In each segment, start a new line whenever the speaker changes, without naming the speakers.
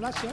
Place a.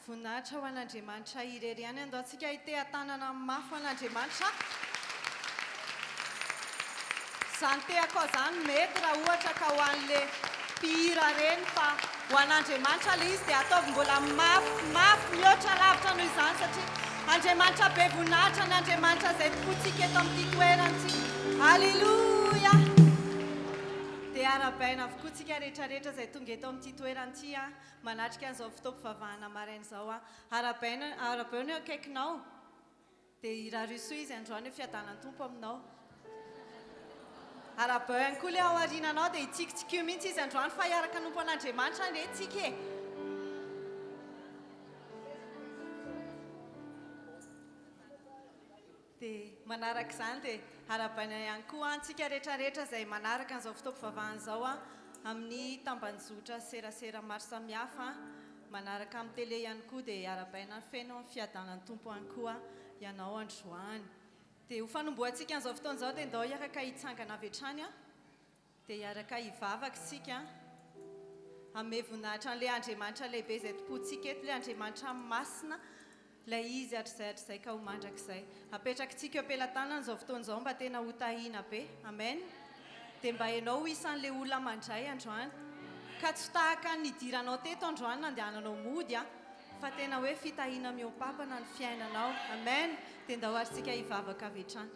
Voninahitra ho an'Andriamanitra irery ihany. Andao tsika hiteha-tanana mafy ho an'Andriamanitra. Izany tehakao izany mety raha ohatra ka ho an'le mpihira reny fa ho an'Andriamanitra le izy dia ataovy mbola mafy mafy mihoatra lavitra noho izany satria Andriamanitra be voninahitra ny Andriamanitra izay tompontsika eto amin'ity toerana ity. Aleloia! Dia arahabaina avokoa tsika rehetra rehetra izay tonga eto amin'ity toerana ity manatrika an'izao fotoam-pivavahana maraina izao. Arahabaina arahabao ny eo akaikinao. Dia irariho soa izy androany eo fiadanan'ny Tompo aminao. Arahabao ihany koa ilay ao aoriananao dia hitsikitsikio mihitsy izy androany fa hiaraka hanompo an'Andriamanitra anie tsika e. Dia manaraka izany dia arahabaina ihany koa antsika rehetrarehetra izay manaraka an'izao fotoam-pivavahana izao amin'ny tambanjotra serasera maro samihafa. Manaraka amin'ny télé ihany koa dia arahabaina feno amin'ny fiadanan'ny Tompo ihany koa ianao androany. Dia ho fanombohantsika an'izao fotoana izao dia ndao hiaraka hitsangana avy hatrany dia hiaraka hivavaka isika. Hanome voninahitra an'ilay Andriamanitra lehibe izay tompointsika eto, ilay Andriamanitra masina, Ilay Izy hatrizay hatrizay ka ho mandrakizay. Apetrakitsika eo am-pelatanana izao fotoana izao mba tena ho tahiana be. Amen. Dia mba ianao ho isan'ilay olona mandray androany. Ka tsy ho tahaka ny nidiranao teto androany nandehananao mody an, fa tena hoe fitahiana mihoa-papana ny fiainanao. Amen. Dia ndao ary tsika hivavaka avy hatrany.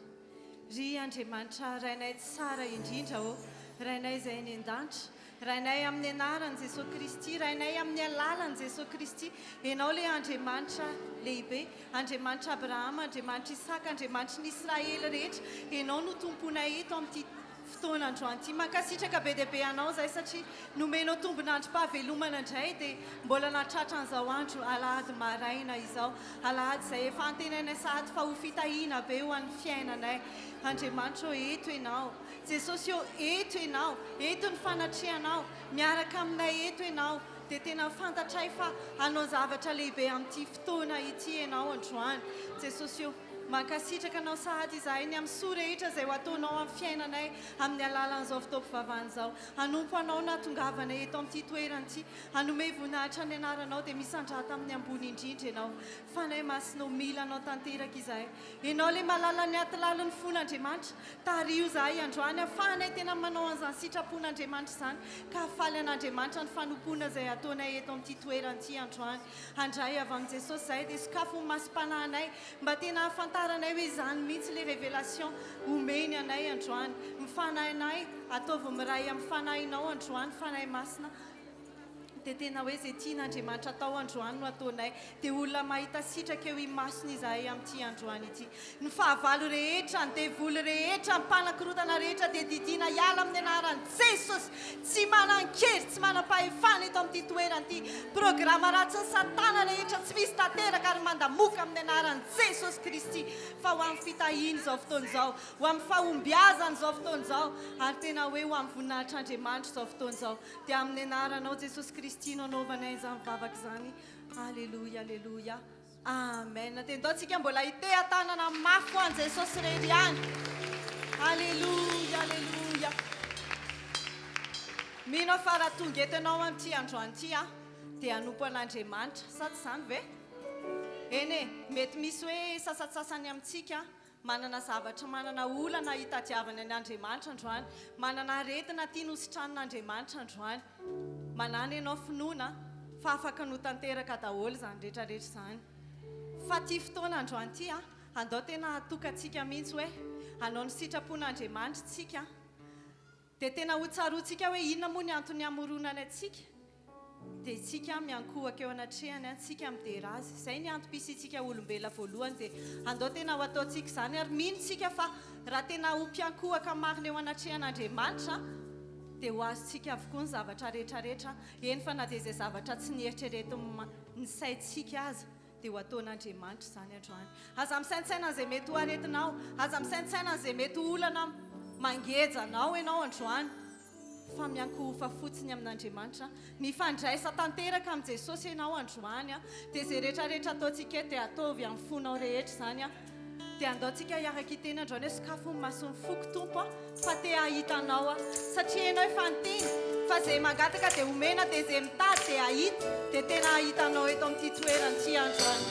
Ry Andriamanitra Rainay tsara indrindra ô, Rainay izay any an-danitra, Rainay amin'ny anaran'i Jesoa Kristy, Rainay amin'ny alalan'i Jesoa Kristy, Ianao ilay Andriamanitra lehibe, Andriamanitra Abrahama, Andriamanitr'i Isaka, Andriamanitry ny Israely rehetra, Ianao no Tomponay eto amin'ity fotoana androany ity. Mankasitraka be dia be Anao izahay satria nomenao tombon'androm-pahavelomana indray dia mbola nahatratra an'izao andro alahady maraina izao. Alahady izay efa antenainay sahady fa ho fitahiana be ho an'ny fiainanay. Andriamanitra ô, eto Ianao. Jesosy ô, eto Ianao. Eto ny fanatrehanao. Miaraka aminay eto Ianao. Dia tena fantatray fa hanao zavatra lehibe amin'ity fotoana ity Ianao androany. Jesosy ô, mankasitraka Anao sahady izahay ny amin'ny soa rehetra izay ho ataonao amin'ny fiainanay amin'ny alalan'izao fotoam-pivavahana izao. Hanompo Anao nahatongavanay eto amin'ity toerana ity. Hanome voninahitra ny anaranao dia misandrata amin'ny ambony indrindra Ianao. Fanahy Masina ô, mila Anao tanteraka izahay. Ianao ilay malala ny aty lalin'ny fon'Andriamanitra. Tariho izahay androany ahafahanay tena manao an'izany sitrapon'Andriamanitra izany ka hahafaly an'Andriamanitra ny fanompoana izay ataonay eto amin'ity toerana ity androany. Handray avy amin'i Jesosy izahay dia sokafy ny masom-panahinay mba tena hahafantaranay hoe izany mihitsy ilay révélation omeny anay androany. Ny fanahinay ataovy miray amin'ny fanahinao androany Fanahy Masina. Dia tena hoe izay tian'Andriamanitra atao androany no ataonay. Dia olona mahita sitraka eo imasony izahay amin'ity androany ity. Ny fahavalo rehetra, ny devoly rehetra, ny mpanakorotana rehetra dia didiana hiala amin'ny anaran'i Jesosy. Tsy manan-kery, tsy manam-pahefana eto amin'ity toerana ity. Programa ratsin'i Satana rehetra tsy misy tanteraka ary mandamoka amin'ny anaran'i Jesosy Kristy. Fa ho amin'ny fitahiana izao fotoana izao, ho amin'ny fahombiazana izao fotoana izao, ary tena hoe ho amin'ny voninahitr'Andriamanitra izao fotoana izao. Dia amin'ny anaranao Jesosy Kristy no anaovanay izany vavaka izany. Aleloia, aleloia. Amen. Dia ndao tsika mbola hiteha-tanana mafy ho an'i Jesosy irery ihany. Aleloia, aleloia. Mino aho fa raha tonga eto ianao amin'ity androany ity aho, dia hanompo an'Andriamanitra. Sa tsy izany ve? Eny e, mety misy hoe sasantsasany amintsika Manana zavatra, manana olana hitadiavana an' Andriamanitra androany. Manana aretina tiany ho sitranin' Andriamanitra androany. Manàna ianao finoana fa afaka ny ho tanteraka daholo izany rehetra rehetra izany. Fa ity fotoana androany ity, andao tena hatokantsika mihitsy hoe hanao ny sitrapon' Andriamanitra isika. Dia tena ho tsaroantsika hoe inona moa ny antony hamoronany antsika. Dia tsika miankohoka eo anatrehany an, tsika midera Azy. Izay ny antom-pisiantsika olombelona voalohany dia andao tena ho ataontsika izany ary mino tsika fa raha tena ho mpiankohoka marina eo anatrehan'Andriamanitra dia ho azontsika avokoa ny zavatra rehetra rehetra, eny fa na dia izay zavatra tsy nieritreretin'ny ny saintsika aza dia ho ataon'Andriamanitra izany androany. Aza misaintsaina an'izay mety ho aretinao, aza misaintsaina an'izay mety ho olana mangeja anao ianao androany. Fa miankohofa fotsiny amin'Andriamanitra, mifandraisa tanteraka amin'i Jesosy ianao androany, dia izay rehetra rehetra ataontsika eto dia ataovy amin'ny fonao rehetra izany, dia andao tsika hiaraka hiteny androany hoe sokafo ny mason'ny foko Tompo a, fa te hahita Anao aho, satria Ianao efa niteny fa izay mangataka dia homena, dia izay mitady dia hahita, dia tena hahita Anao eto amin'ity toerana ity androany.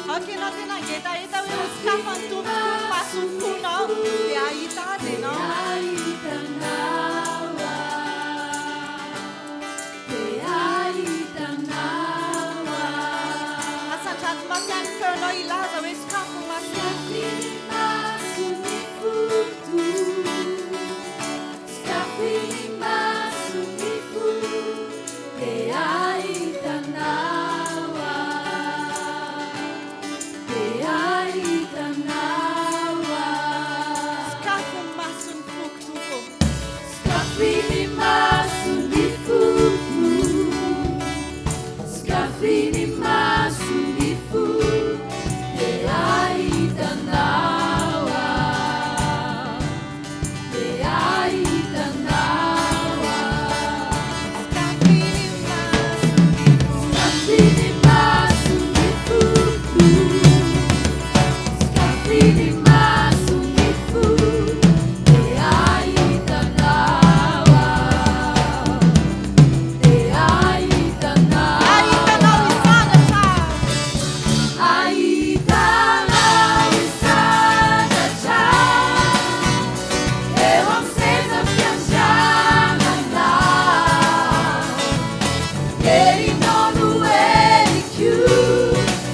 Aoka ianao tena hangetaheta hoe ho sokafan'ny Tompo tokoa ny mason'ny fonao dia hahita Azy ianao. Asandrato mafy any feonao hilaza hoe sokafo ny Sokafo ny mason'ny foko Tompo ô.
Sokafy ny mason'ny foko, sokafy ny mason'ny fo, dia hahita anao aho, dia hahita anao aho.
Sokafy ny mason'ny fo.
Sokafy ny mason'ny foko, sokafy ny mason'ny fo, dia hahita anao aho, dia hahita anao
Hahita anao
aho.
hisandratra.
Hahita anao hisandratra eo amin'ny seza fiandriananao. Herinao no heriko,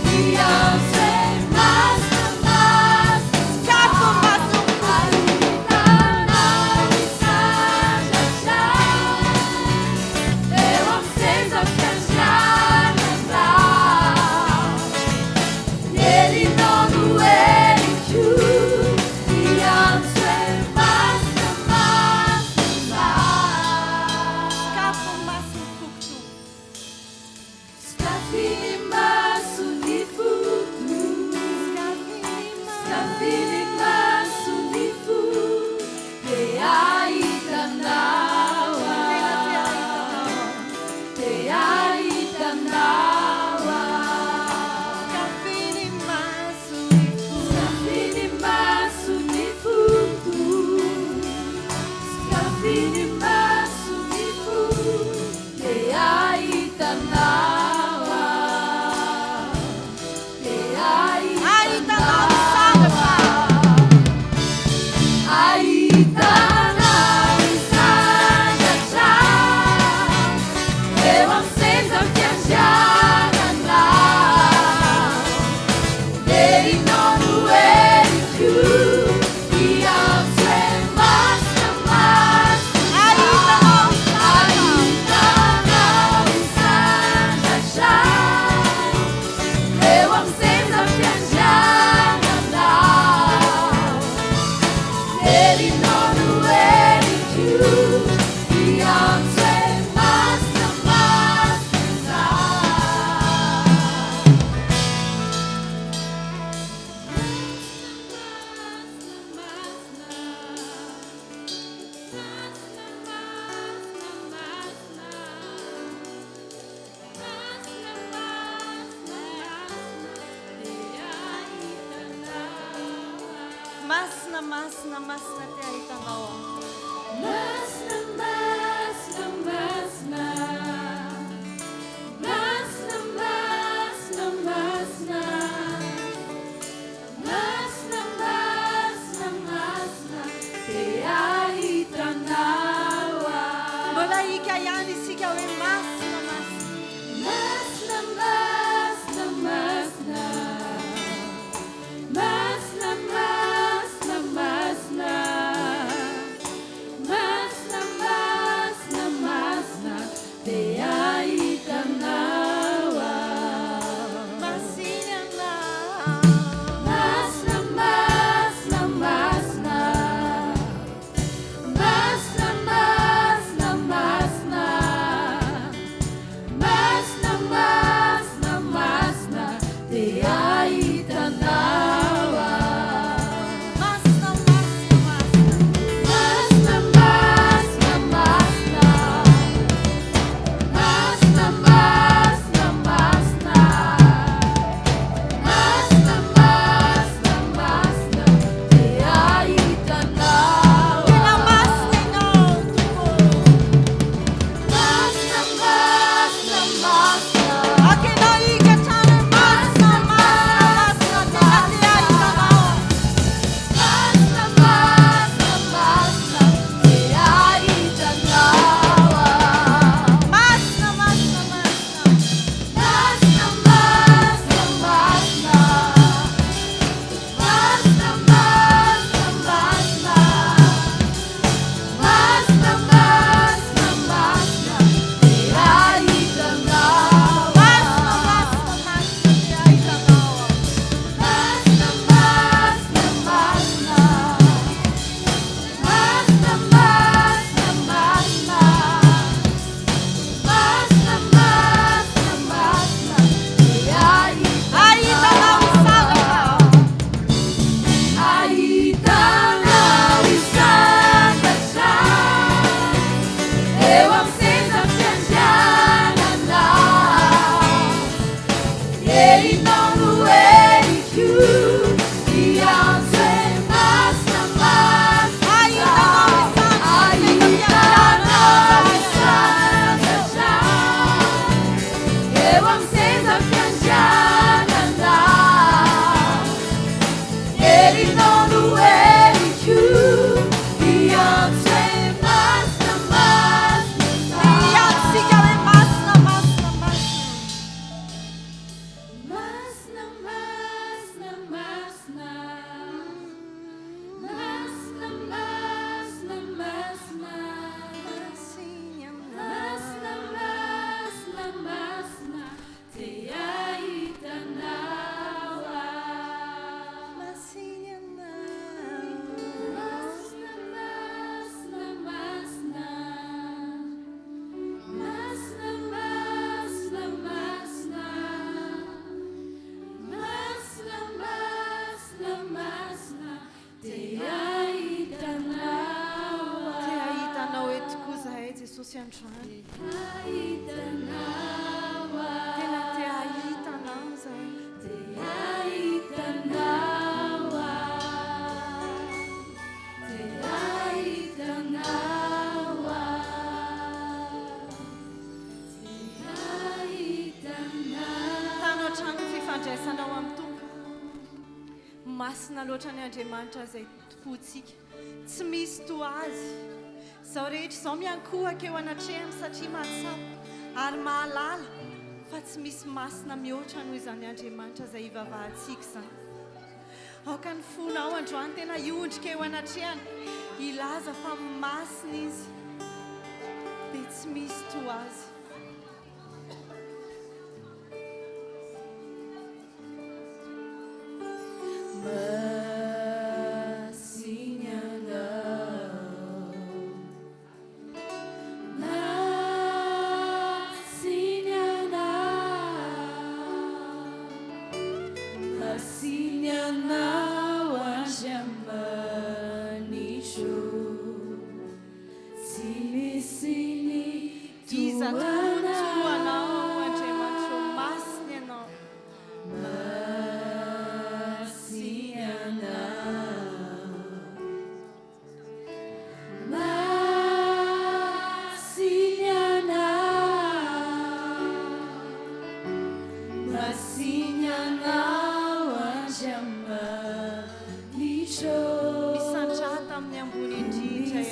miantso hoe masina, masina.
Sokafo ny mason'ny foko.
Hahita anao hisandratra eo amin'ny seza fiandriananao. Herinao no heriko, miantso hoe masina, masina.
Sokafo ny mason'ny foko Tompo.
Sokafy ny mason'ny foko,
Sokafy ny
sokafy ny mason'ny fo, dia hahita anao
Tena te
aho,
hahita anao aho.
dia hahita anao aho.
Sokafy ny mason'ny foko.
Sokafy ny mason'ny foko, sokafy ny mason'ny fo, dia hahita anao aho, dia hahita
Hahita anao
anao
hisandratra.
aho. Hahita anao hisandratra eo amin'ny seza fiandriananao. Herinao no heriko, miantso hoe masina, masina.
Hahita anao hisandratra.
Hahita anao hisandratra eo amin'ny seza fiandriananao. Herinao no heriko, miantso hoe masina, masina.
Masina, masina, masina te hahita anao aho.
Masina, masina.
fifandraisanao amin'ny Tompo. Masina loatra ny Andriamanitra izay tompointsika. Tsy misy toa Azy. Izao rehetra izao miankohaka eo anatrehany satria mahatsapa ary mahalala fa tsy misy masina mihoatra noho izany Andriamanitra izay ivavahantsika izany. Aoka ny fonao androany tena hiondrika eo anatrehany hilaza fa masina Izy dia tsy misy toa Azy. Iza tokoa no toa Anao, Andriamanitro masina Ianao. Misandrata amin'ny ambony indrindra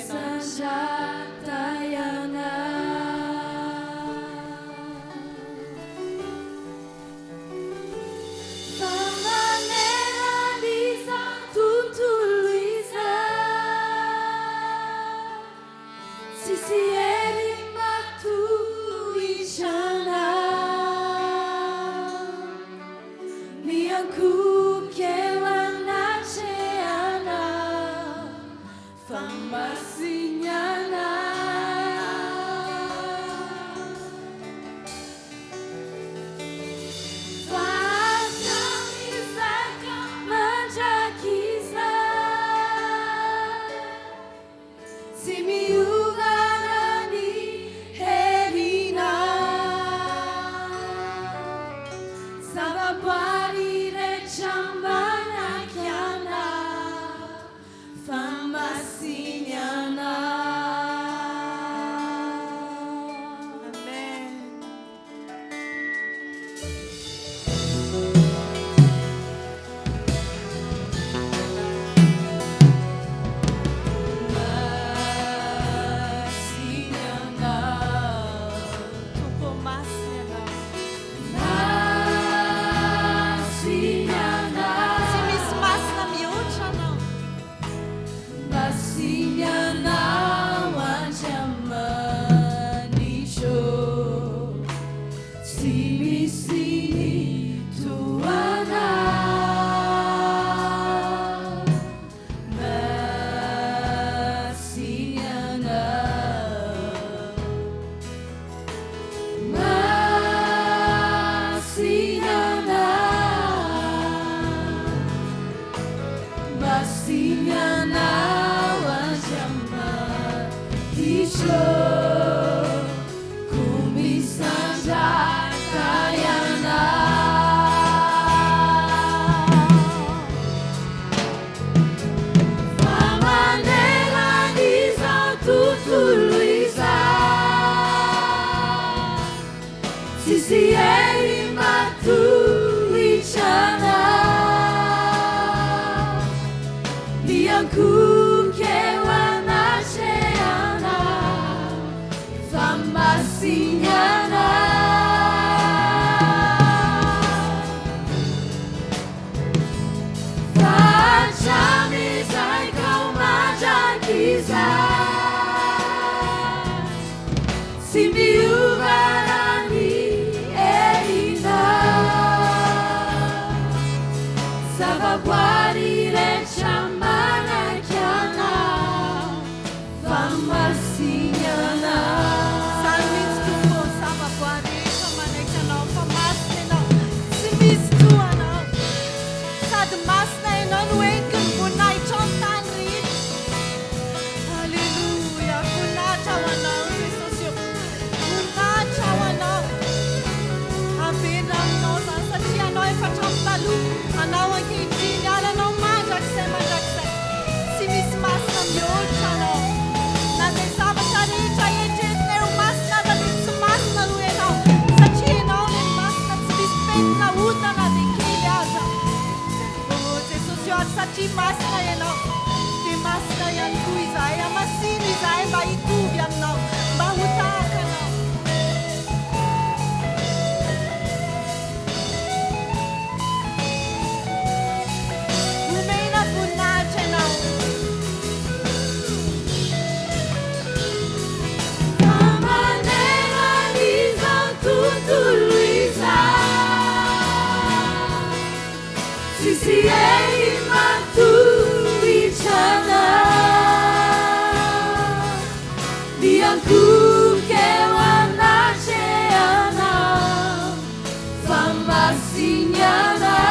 Ianao. Amen. Tompo masina Ianao. Tsy misy masina mihoatra Anao. Izany mihitsy Tompo ô, zava-boary rehetra manaiky Anao fa masina Ianao, tsy misy toa Anao. Sady masina Ianao no heniky ny voninahitrao ny tany rehetra. Aleloia, voninahitra ho Anao Jesosy ô, voninahitra ho Anao. Averina aminao izany satria Anao efa hatramin'ny taloha, Anao ankehitriny ary Anao mandrakizay mandrakizay. Tsy misy masina mihoatra Anao. Na izay zavatra rehetra eritreretinay ho masina aza dia tsy masina noho Ianao, satria Ianao ilay masina tsy misy pentina ota na dia kely. Satria masina Ianao, dia masina ihany koa izahay. Hamasino izahay mba hitovy Aminao, mba ho tahaka Anao. Omena voninahitra Ianao.
Fa manerana izao tontolo izao, tsisy hery matohitra Anao. Miankohoka eo anatrehanao, fa masina Ianao.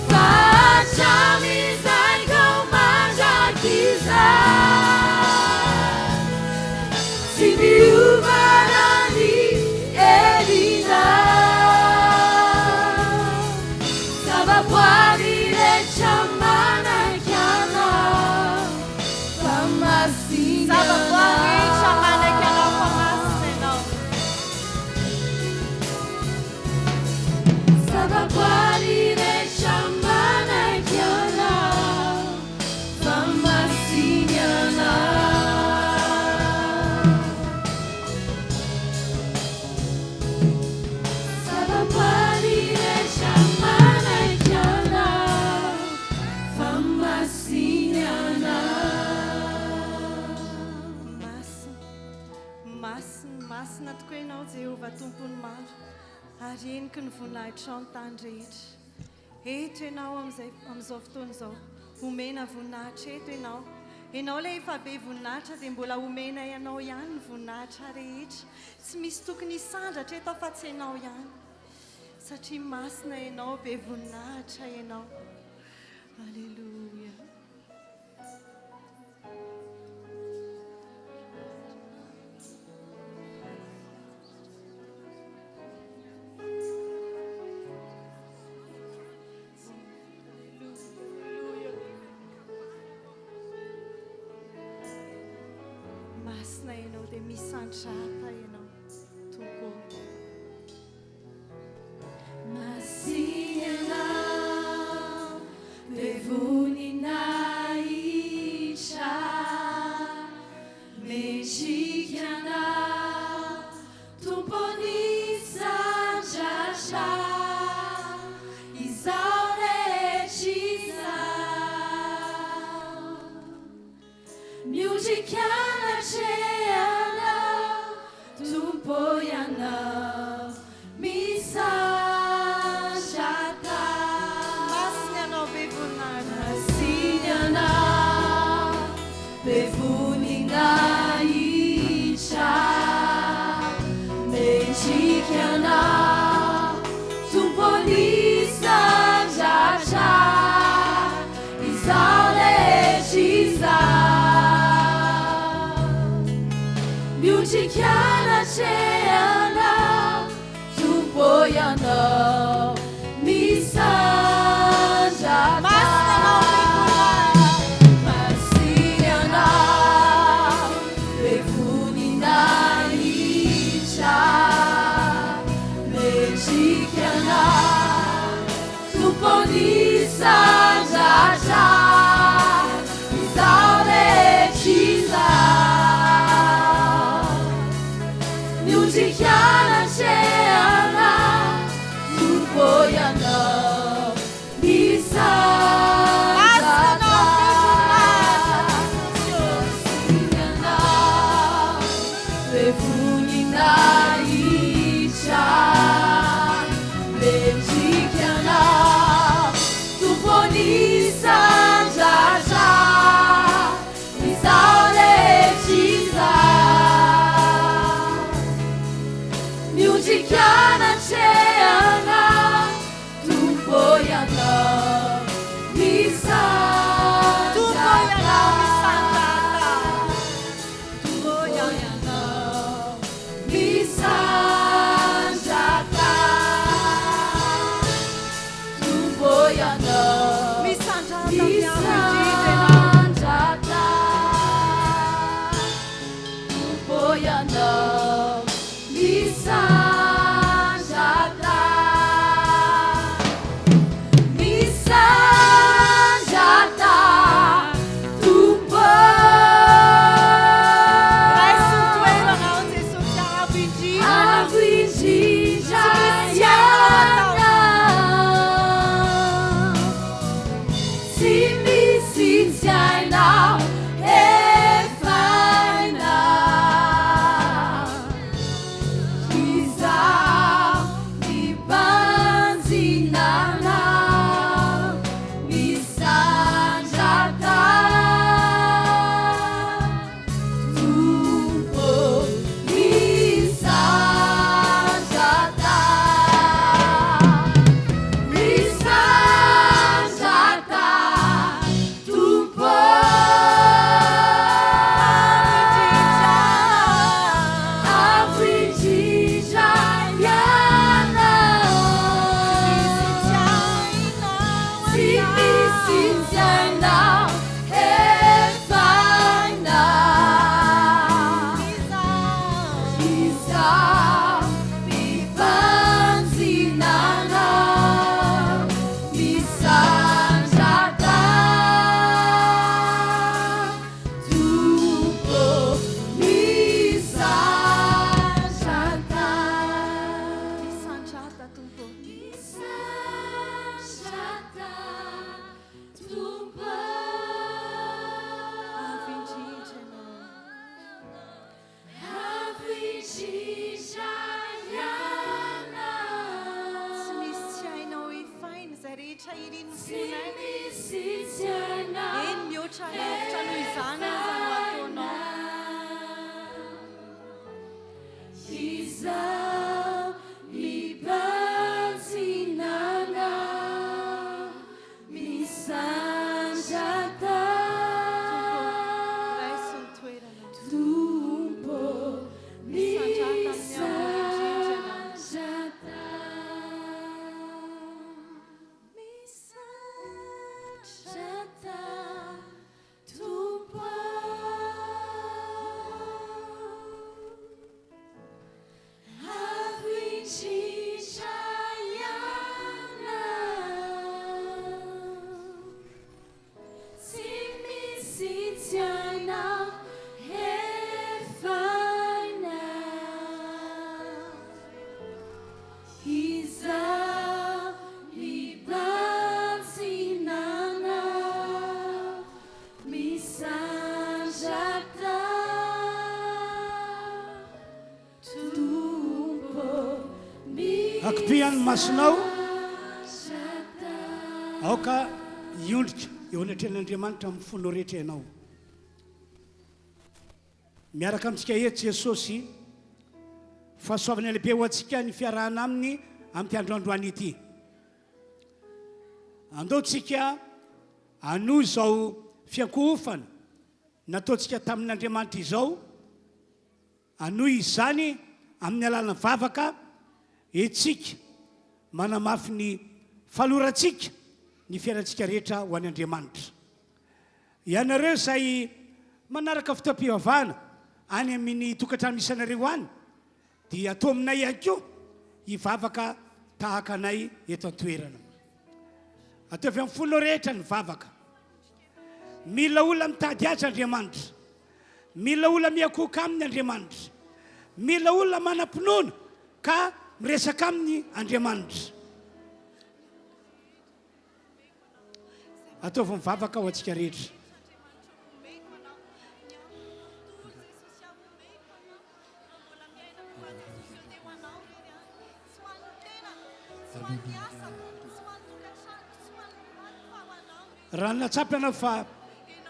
Fa hatramin'izay ka ho mandrakizay, tsy miova na ny herinao. Zavaboary rehetra manaiky Anao, fa masina
Zavaboary rehetra manaiky Anao fa
Ianao.
masina Ianao.
Zavaboary rehetra manaiky Anao, fa masina Ianao. Zavaboary rehetra manaiky Anao, fa masina Ianao.
Masina, masina, masina tokoa Ianao, Jehovah Tompon'ny maro, ary heniky ny voninahitrao ny tany rehetra. Eto Ianao amin'izay amin'izao fotoana izao, omena voninahitra eto Ianao. Ianao ilay efa be voninahitra dia mbola omena Ianao ihany ny voninahitra rehetra. Tsy misy tokony hisandratra eto afa-tsy Ianao ihany. Satria masina Ianao, be voninahitra Ianao. Aleloia. Aleloia. Masina Ianao dia misandrata Ianao, Tompo.
Masina Ianao, be voninahitra, mendrika Ianao, Tompon'ny sandratra, izao rehetra izao. Miondrika anatrehanao, Tompo Ianao, misandrata.
Masina Ianao, be voninahitra.
Masina Ianao, be voninahitra, mendrika Ianao, Tompon'ny sandratra, izao rehetra izao. Miondrika anatrehanao, Tompo Ianao, misandrata.
Masina Ianao, be voninahitra.
Masina Ianao, be voninahitra, mendrika Ianao, Tompon'ny sandratra, izao rehetra izao. Miondrika anatrehanao, Tompo Ianao, misandrata. Masina Ianao, be voninahitra, mendrika Ianao, Tompon'ny sandratra, izao rehetra izao. Miondrika anatrehanao, Tompo Ianao, misandrata.
Tompo Ianao, misandrata.
Tompo Ianao, misandrata. Tompo Ianao,
Misandrata amin'ny avo indrindra Ianao.
misandrata. Tompo Ianao, misandrata.
Akipihany ny masonao, aoka hiondrika eo anatrehan'Andriamanitra amin'ny fonao rehetra ianao. Miaraka amintsika eto Jesosy. Fahasoavana lehibe ho antsika ny fiarahana aminy amin'ity androandroany ity. Andao tsika hanohy izao fiankohofana nataontsika tamin'Andriamanitra izao, hanohy izany amin'ny alalan'ny vavaka entsika manamafy ny falorantsika ny fiainantsika rehetra ho an'Andriamanitra. Ianareo izay manaraka fotoam-pivavahana any amin'ny tokantrano misy anareo any dia ato aminay ihany koa hivavaka tahaka anay eto an-toerana. Ataovy amin'ny fonao rehetra ny vavaka. Mila olona mitady azy Andriamanitra. Mila olona miankohoka aminy Andriamanitra. Mila olona manam-pinoana ka miresaka aminy Andriamanitra. Ataovy mivavaka ho antsika rehetra. Raha nahatsapa ianao fa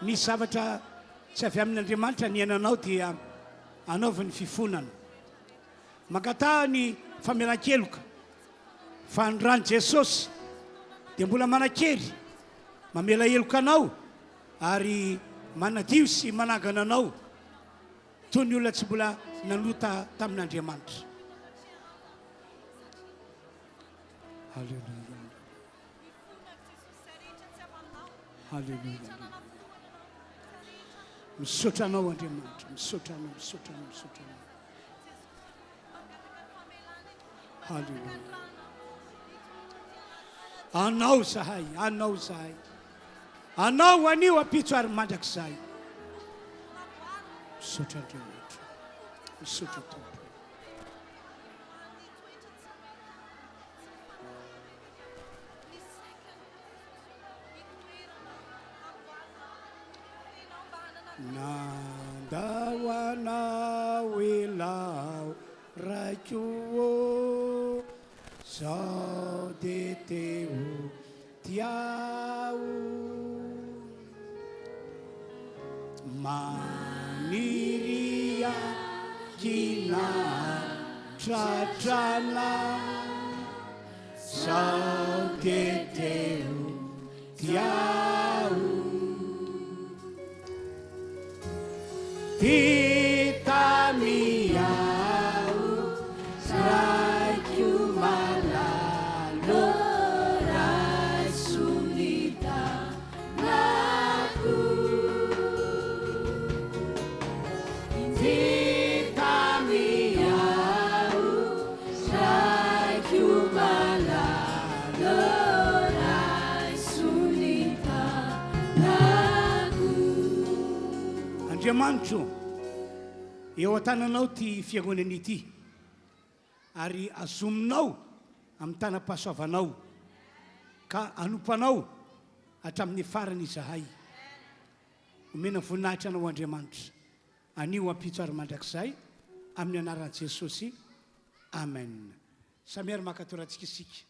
misy zavatra tsy avy amin'Andriamanitra niainanao dia anaovy ny fifonana. Mangataha ny famelan-keloka fa ny ran'i Jesosy dia mbola manan-kery mamela heloka anao ary manadio sy manangana anao toy ny olona tsy mbola nanota tamin'Andriamanitra. Haleloia. Haleloia. Misaotra anao Andriamanitra, misaotra anao, misaotra anao, misaotra anao. Haleloia. Anao zahay, anao zahay. Anao anio ampitso ary mandrakizay. Misaotra Andriamanitra. Misaotra Tompo. Nandao anao elao raiko ô, zao de te ho tia o. Maniry ankina tratranao, zao de te ho tia o. Andriamanitro, eo an-tananao ity fiangonana ity, ary azominao amin'ny tanam-pahasoavanao, ka hanompo Anao hatramin'ny farany izahay. Omena voninahitra Anao Andriamanitra, anio, ampitso ary mandrakizay, amin'ny anaran'i Jesosy. Amen. Samy ary maka toerantsika isika.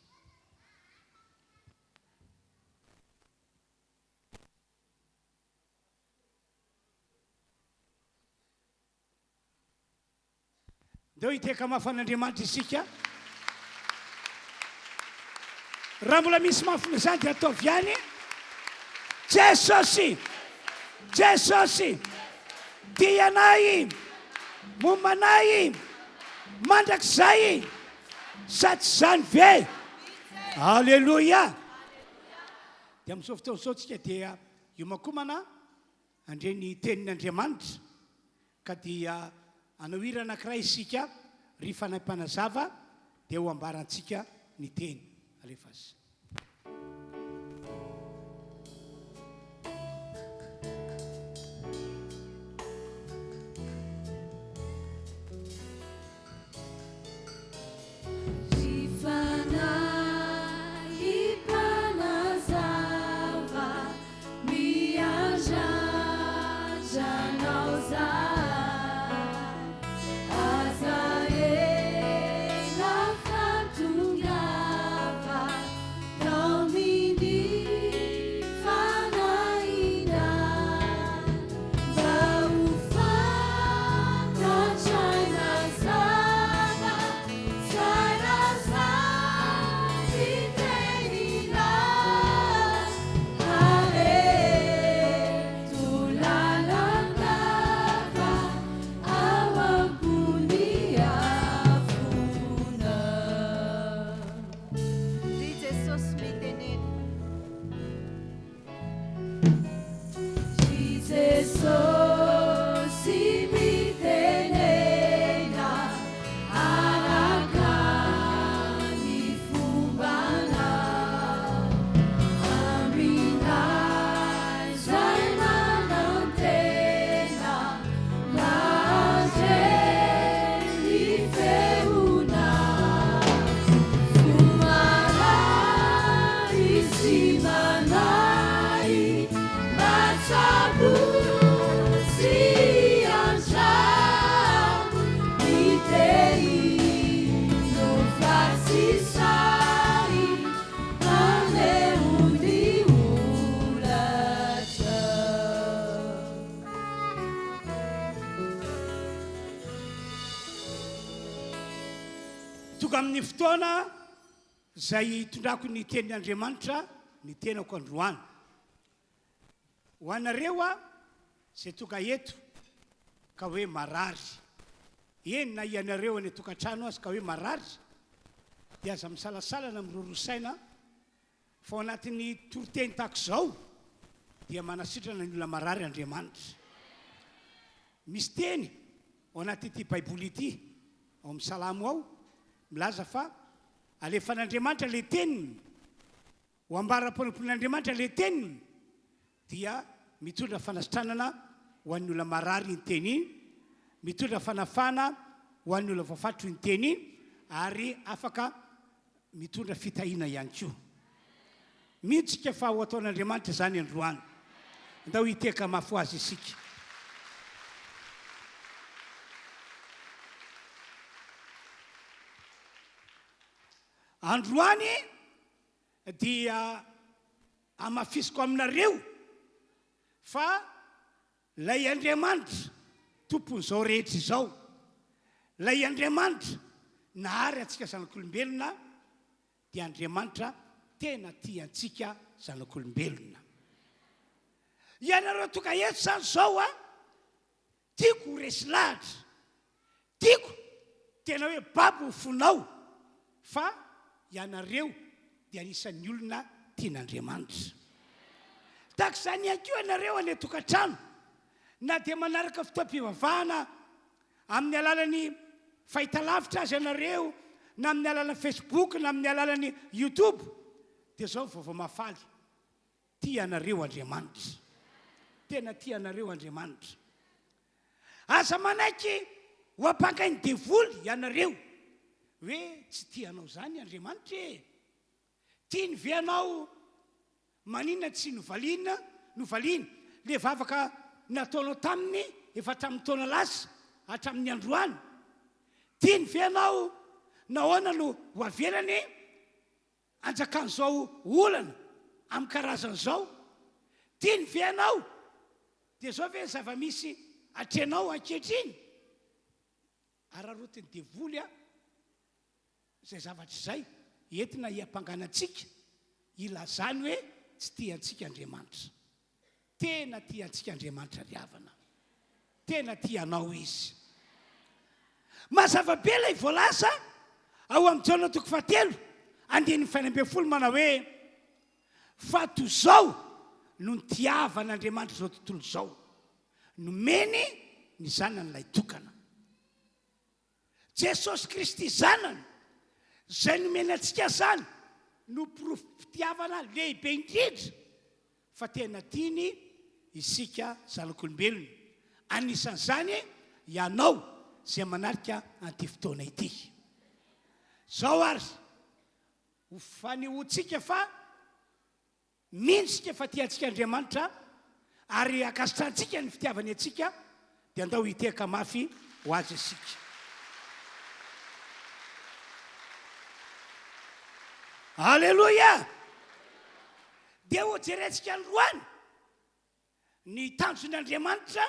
Ndao hitehaka mafy an'Andriamanitra isika. Raha mbola misy mafy noho izany dia ataovy ihany. Jesosy! Jesosy! Tia anay! Momba anay! Mandrakizay! Sa tsy izany ve? Aleloia! Dia amin'izao fotoana izao tsika dia hiomankomana handre ny tenin'Andriamanitra. Ka dia hanao hira anankiray isika, ry Fanahy Mpanazava, dia ho ambarantsika ny teny. Alefaso.
Ry Fanahy Mpanazava, miandrandra Anao zahay. Aza ela fa tonga.
Tonga amin'ny fotoana izay hitondrako ny tenin' Andriamanitra ny tenako androany. Ho anareo a, izay tonga eto ka hoe marary, eny na ianareo any an-tokantrano aza ka hoe marary, dia aza misalasala na miroroa saina fa ao anatin'ny toriteny tahaka izao dia manasitrana ny olona marary Andriamanitra. Misy teny ao anatin'ity Baiboly ity, ao amin'ny Salamo ao, milaza fa alefan'Andriamanitra ilay teniny, ho ambara-panompoan'Andriamanitra ilay teniny, dia mitondra fanasitranana ho an'ny olona marary iny teny iny, mitondra fanafahana ho an'ny olona voafatotro iny teny iny, ary afaka mitondra fitahiana ihany koa. Mino tsika fa ho ataon'Andriamanitra izany androany. Andao hitehaka mafy ho Azy isika. Androany dia hamafisiko aminareo fa Ilay Andriamanitra Tompon'izao rehetra izao, ilay Andriamanitra nahary antsika zanak'olombelona, dia Andriamanitra tena tia antsika zanak'olombelona. Ianareo tonga eto izany izao a, tiako ho resy lahatra, Tiako tena hoe babo ny fonao fa ianareo dia anisan'ny olona tian'Andriamanitra. Tahaka izany ihany koa ianareo any an-tokantrano, na dia manaraka fotoam-pivavahana amin'ny alalan'ny fahitalavitra aza ianareo, na amin'ny alalan'ny Facebook, na amin'ny alalan'ny YouTube, dia izao ny vaovao mahafaly, Tia anareo Andriamanitra. Tena tia anareo Andriamanitra. Aza manaiky ho ampangain'ny devoly ianareo hoe tsy tia anao izany Andriamanitra e! Tiany ve anao? Maninona tsy novaliana, novaliany le vavaka nataonao taminy efa hatramin'ny taona lasa hatramin'ny androany? Tiany ve anao? Nahoana no ho avelany? Anjakan'izao olana amin'ny karazany izao. Tiany ve ianao? Dia izao ve ny zava-misy atrehinao ankehitriny? Araraotin'ny devoly izay zavatra izay entina hiampangana antsika, hilazany hoe tsy tia antsika Andriamanitra. Tena tia antsika Andriamanitra ry havana. Tena tia anao Izy. Mazava be ilay voalaza ao amin'ny Jaona toko fahatelo andininy faha 16 manao hoe, Fa toy izao no nitiavan'Andriamanitra izao tontolo izao, nomeny ny Zanany lahitokana. Jesosy Kristy Zanany, izay nomeny antsika izany no porofom-pitiavana lehibe indrindra fa tena tiany isika zanak'olombelona, anisan'izany ianao izay manatrika an'ity fotoana ity. Izao ary ho fanehoantsika fa Mino isika fa tia antsika Andriamanitra ary ankasitrahantsika ny fitiavany antsika, dia andao hitehaka mafy ho Azy isika. Aleloia! Dia hojerentsika androany ny tanjon'Andriamanitra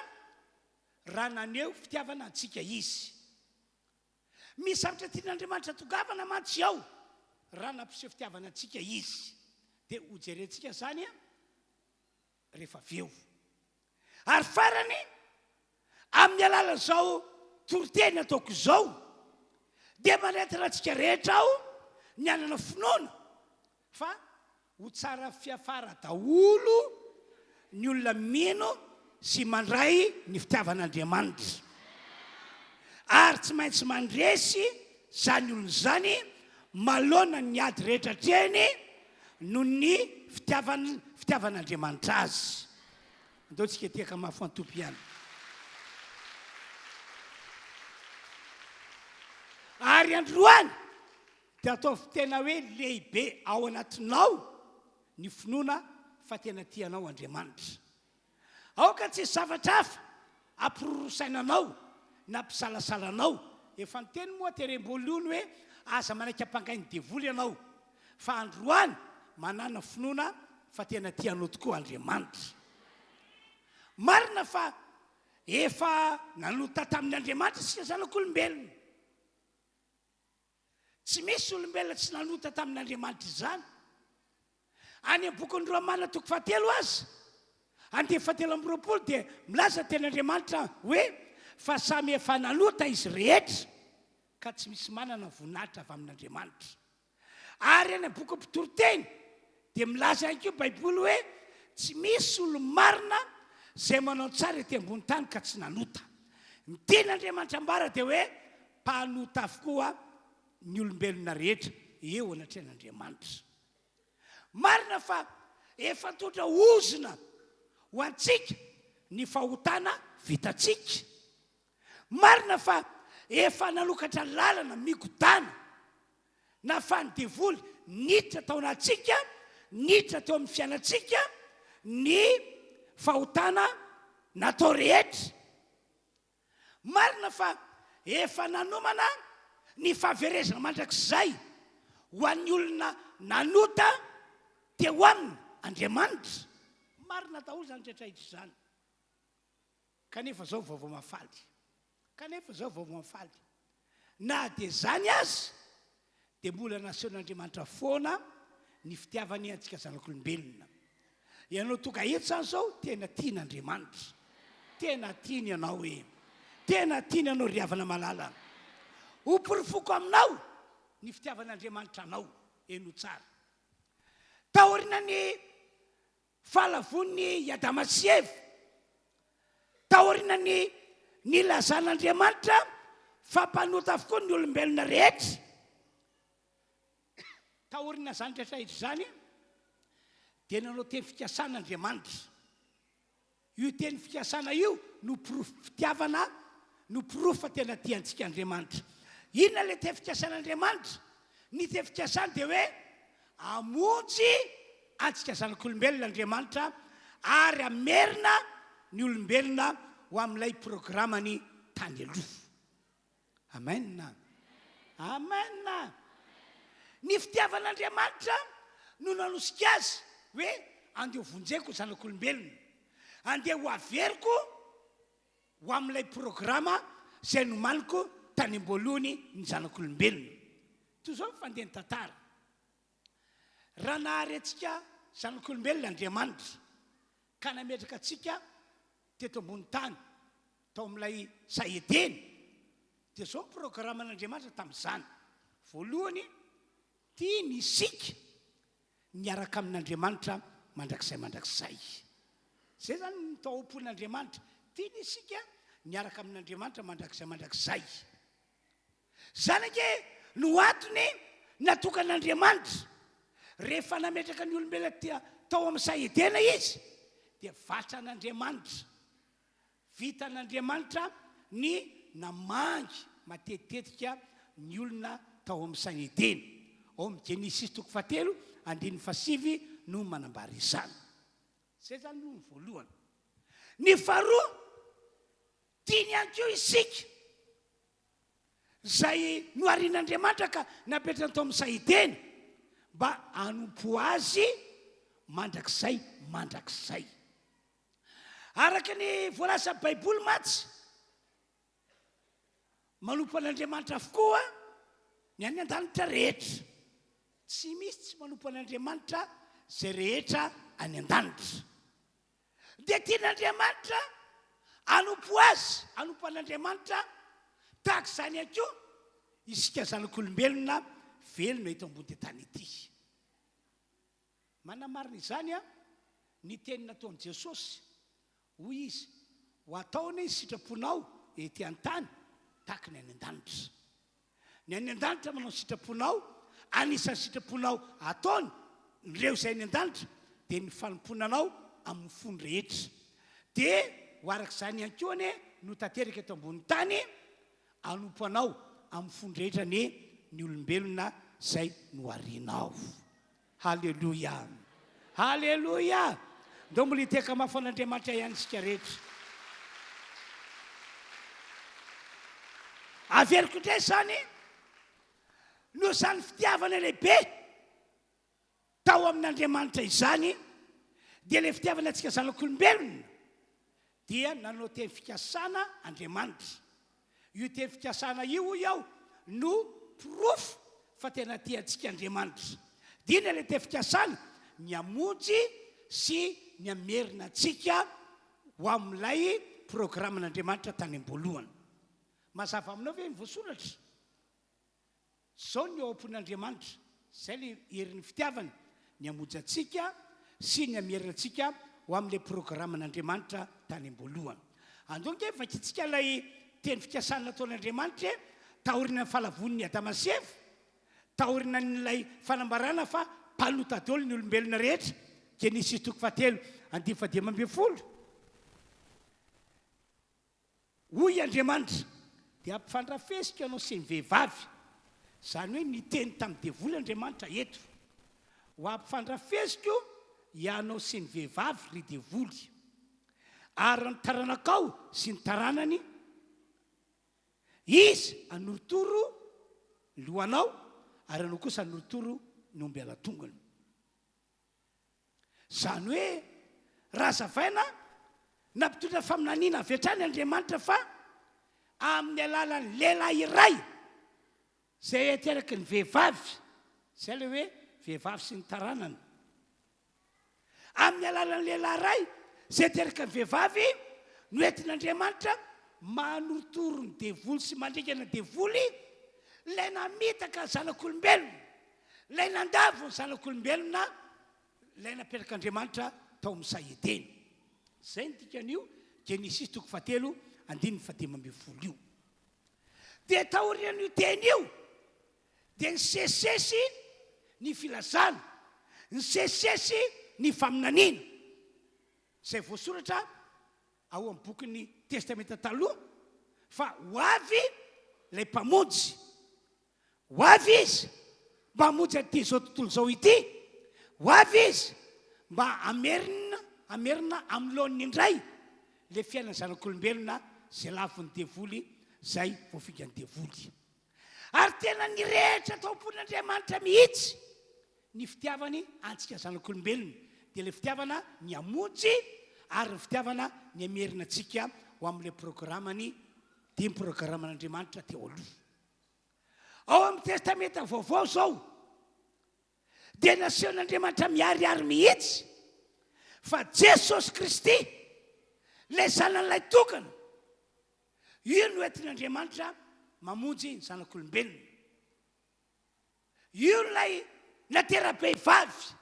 raha naneho fitiavana antsika Izy. Misy zavatra tian'Andriamanitra tongavana mantsy ao raha nampiseho fitiavana antsika Izy. Dia hojerentsika izany rehefa avy eo. Ary farany, amin'ny alalan'izao toriteny ataoko izao, dia manentana antsika rehetra aho ny hanana finoana fa Ho tsara fiafara daholo ny olona mino sy mandray ny fitiavan'Andriamanitra. Ary tsy maintsy mandresy izany olona izany manoloana ny ady rehetra atrehiny noho ny fitiavan fitiavan'Andriamanitra azy. Andao tsika hitehaka mafy ho an'ny Tompo ihany. Ary androany Dia ataovy tena hoe lehibe ao anatinao ny finoana fa tena tia anao Andriamanitra. Aoka tsy hisy zavatra hafa hampirorosaina anao na hampisalasala anao. Efa niteny moa terem-boalohany hoe aza manaiky ampangain'ny devoly ianao. Fa androany manàna finoana fa tena tia anao tokoa Andriamanitra. Marina fa efa nanota tamin'Andriamanitra isika zanak'olombelona. Tsy misy olombelona tsy nanota tamin'Andriamanitra izany. Any amin'ny bokin'ny Romana toko fahatelo aza, andininy fahatelo amby 20 dia milaza ny tenin'Andriamanitra hoe fa samy efa nanota izy rehetra ka tsy misy manana voninahitra avy amin'Andriamanitra. Ary any amin'ny bokin'ny Mpitoriteny dia milaza ihany koa Baiboly hoe tsy misy olo-marina izay manao tsara ety ambony tany ka tsy nanota. Ny tian'Andriamanitra ambara dia hoe mpanota avokoa ny olombelona rehetra eo anatrehan'Andriamanitra. Marina fa efa nitondra ozona ho antsika ny fahotana vitantsika. Marina fa efa nanokatra lalana migodàna nahafahan'ny devoly niditra tao anatintsika, niditra teo amin'ny fiainantsika ny fahotana natao rehetra. Marina fa efa nanomana ny fahaverezana mandrakizay ho an'ny olona nanota teo aminy Andriamanitra. Marina daholo izany rehetra izany. Kanefa izao vaovao mahafaly. Kanefa izao vaovao mahafaly. Na dia izany aza, dia mbola nasehon'Andriamanitra foana ny fitiavany antsika zanak'olombelona. Ianao tonga eto izany izao, tena tian'Andriamanitra. Tena tiany ianao e. Tena tiany ianao ry havana malala. Hoporofoko aminao ny fitiavan'Andriamanitra anao. Henoy tsara. Taorian'ny Fahalavoan'i i Adama sy Eva, taorian'ny nilazan'Andriamanitra fa mpanota avokoa ny olombelona rehetra. Taorian'izany rehetra izany, dia nanao teny fikasana Andriamanitra. Io teny fikasana io no porofom-pitiavana, no porofo fa tena tia antsika Andriamanitra. Inona ilay teny fikasan'Andriamanitra? Ny teny fikasany dia hoe hamonjy antsika zanak'olombelona Andriamanitra ary hamerina ny olombelona ho amin'ilay programany tany aloha. Amen. Amen. Ny fitiavan'Andriamanitra no nanosika azy hoe andeha ho vonjeko ny zanak'olombelona. Andeha ho averiko ho amin'ilay programa izay nomaniko tany am-boalohany ny zanak'olombelona. Toy izao ny fandehan'ny tantara. Raha nahary antsika zanak'olombelona Andriamanitra ka nametraka antsika teto ambony tany tao amin'ilay saha Edena, dia izao ny programan'Andriamanitra tamin'izany, voalohany, tiany isika miaraka amin'Andriamanitra mandrakizay mandrakizay. Izay izany no tao am-pon'Andriamanitra, tiany isika miaraka amin'Andriamanitra mandrakizay mandrakizay. Izany ange no antony natokan'Andriamanitra. Rehefa nametraka ny olombelona tao amin'ny saha Edena Izy, dia vatran'Andriamanitra. Vitan'Andriamanitra ny namangy matetitetika ny olona tao amin'ny saha Edena. Ao amin'ny Genesisy toko fahatelo, andininy fahasivy no manambara izany. Izay izany aloha ny voalohany. Ny faharoa, tiany ihany koa isika izay noharin'Andriamanitra ka napetrany tao amin'ny saha Edena mba hanompo Azy mandrakizay mandrakizay. Araka ny voalazan'ny Baiboly mantsy, manompo an'Andriamanitra avokoa ny any an-danitra rehetra. Tsy misy tsy manompo an'Andriamanitra izay rehetra any an-danitra. Dia tian'Andriamanitra hanompo Azy, hanompo an'Andriamanitra tahaka izany ihany koa isika zanak'olombelona velona eto ambony tany ity. Manamarina izany ny teny nataon'i Jesosy. Hoy Izy, Ho atao anie ny sitraponao ety an-tany tahaka ny any an-danitra. Ny any an-danitra manao ny sitraponao, anisan'ny sitraponao ataony ireo izay any an-danitra dia ny fanompoana anao amin'ny fony rehetra. Dia ho araka izany ihany koa anie no tanteraka eto ambonin'ny tany, hanompo anao amin'ny fony rehetra anie ny olombelona izay noharinao. Haleloia! Haleloia! Ndao mbola hitehaka mafy an'Andriamanitra ihany isika rehetra. Averiko indray izany, noho izany fitiavana lehibe tao amin'Andriamanitra izany, dia ilay fitiavana antsika zanak'olombelona, dia nanao teny fikasana Andriamanitra. Io teny fikasana io hoy aho no porofo. fa tena tia antsika Andriamanitra. Dia inona ilay teny fikasana? Ny hamonjy sy ny hamerina antsika ho amin'ilay programan'Andriamanitra tany am-boalohany. Mazava aminao ve ny voasoratra? Izao ny ao am-pon'Andriamanitra, izay ilay herin'ny fitiavany, ny hamonjy antsika sy ny hamerina antsika ho amin'ilay programan'Andriamanitra tany am-boalohany. Andao ange vakintsika ilay teny fikasana nataon'Andriamanitra e, taorian'ny fahalavoan'i Adama sy Eva, taorian'ilay fanambarana fa mpanota daholo ny olombelona rehetra, Genesisy toko fahatelo andininy fahadimy ambin'ny folo. Hoy Andriamanitra, Dia ampifandrafesiko ianao sy ny vehivavy. Izany hoe niteny tamin'ny devoly Andriamanitra eto. Ho ampifandrafesiko ianao sy ny vehivavy, ry devoly. Ary ny taranakao sy ny taranany, izy hanorotoro ny lohanao, ary ianao kosa hanorotoro ny omby ala-tongony. Izany hoe, raha hazavaina, nampitondra faminaniana avy hatrany Andriamanitra fa amin'ny alalan'ny lehilahy iray izay ateraky ny vehivavy, izay ilay hoe vehivavy sy ny taranany, amin'ny alalan'ny lehilahy iray izay ateraky ny vehivavy no entin'Andriamanitra manorotoro ny devoly sy mandringana devoly ilay namitaka ny zanak'olombelona. Ilay nandavo ny zanak'olombelona, ilay napetrak'Andriamanitra tao amin'ny saha Edena. Izay no dikan'io Genesisy toko fahatelo andininy fahadimy ambin'ny folo io. Dia taorian'io teny io, dia nisesisesy ny filazana, nisesisesy ny faminaniana, izay voasoratra ao amin'ny bokin'ny Testamenta Taloha, fa ho avy ilay Mpamonjy. Ho avy Izy mba hamonjy an'ity izao tontolo izao ity. Ho avy Izy mba hamerina, hamerina amin'ny laoniny indray ilay fiainan'ny zanak'olombelona izay lavon'ny devoly, izay voafingan'ny devoly. Ary tena nirehitra tao am-pon'Andriamanitra mihitsy ny fitiavany antsika zanak'olombelona, dia ilay fitiavana ny hamonjy ary ny fitiavana ny hamerina antsika ho amin'ilay programany, dia ny programan'Andriamanitra teo aloha. Ao amin'ny Testamenta Vaovao izao dia nasehon'Andriamanitra miharihary mihitsy fa Jesosy Kristy, ilay Zanan'ilay tokana, io no entin'Andriamanitra mamonjy ny zanak'olombelona. Io ilay natera-behivavy,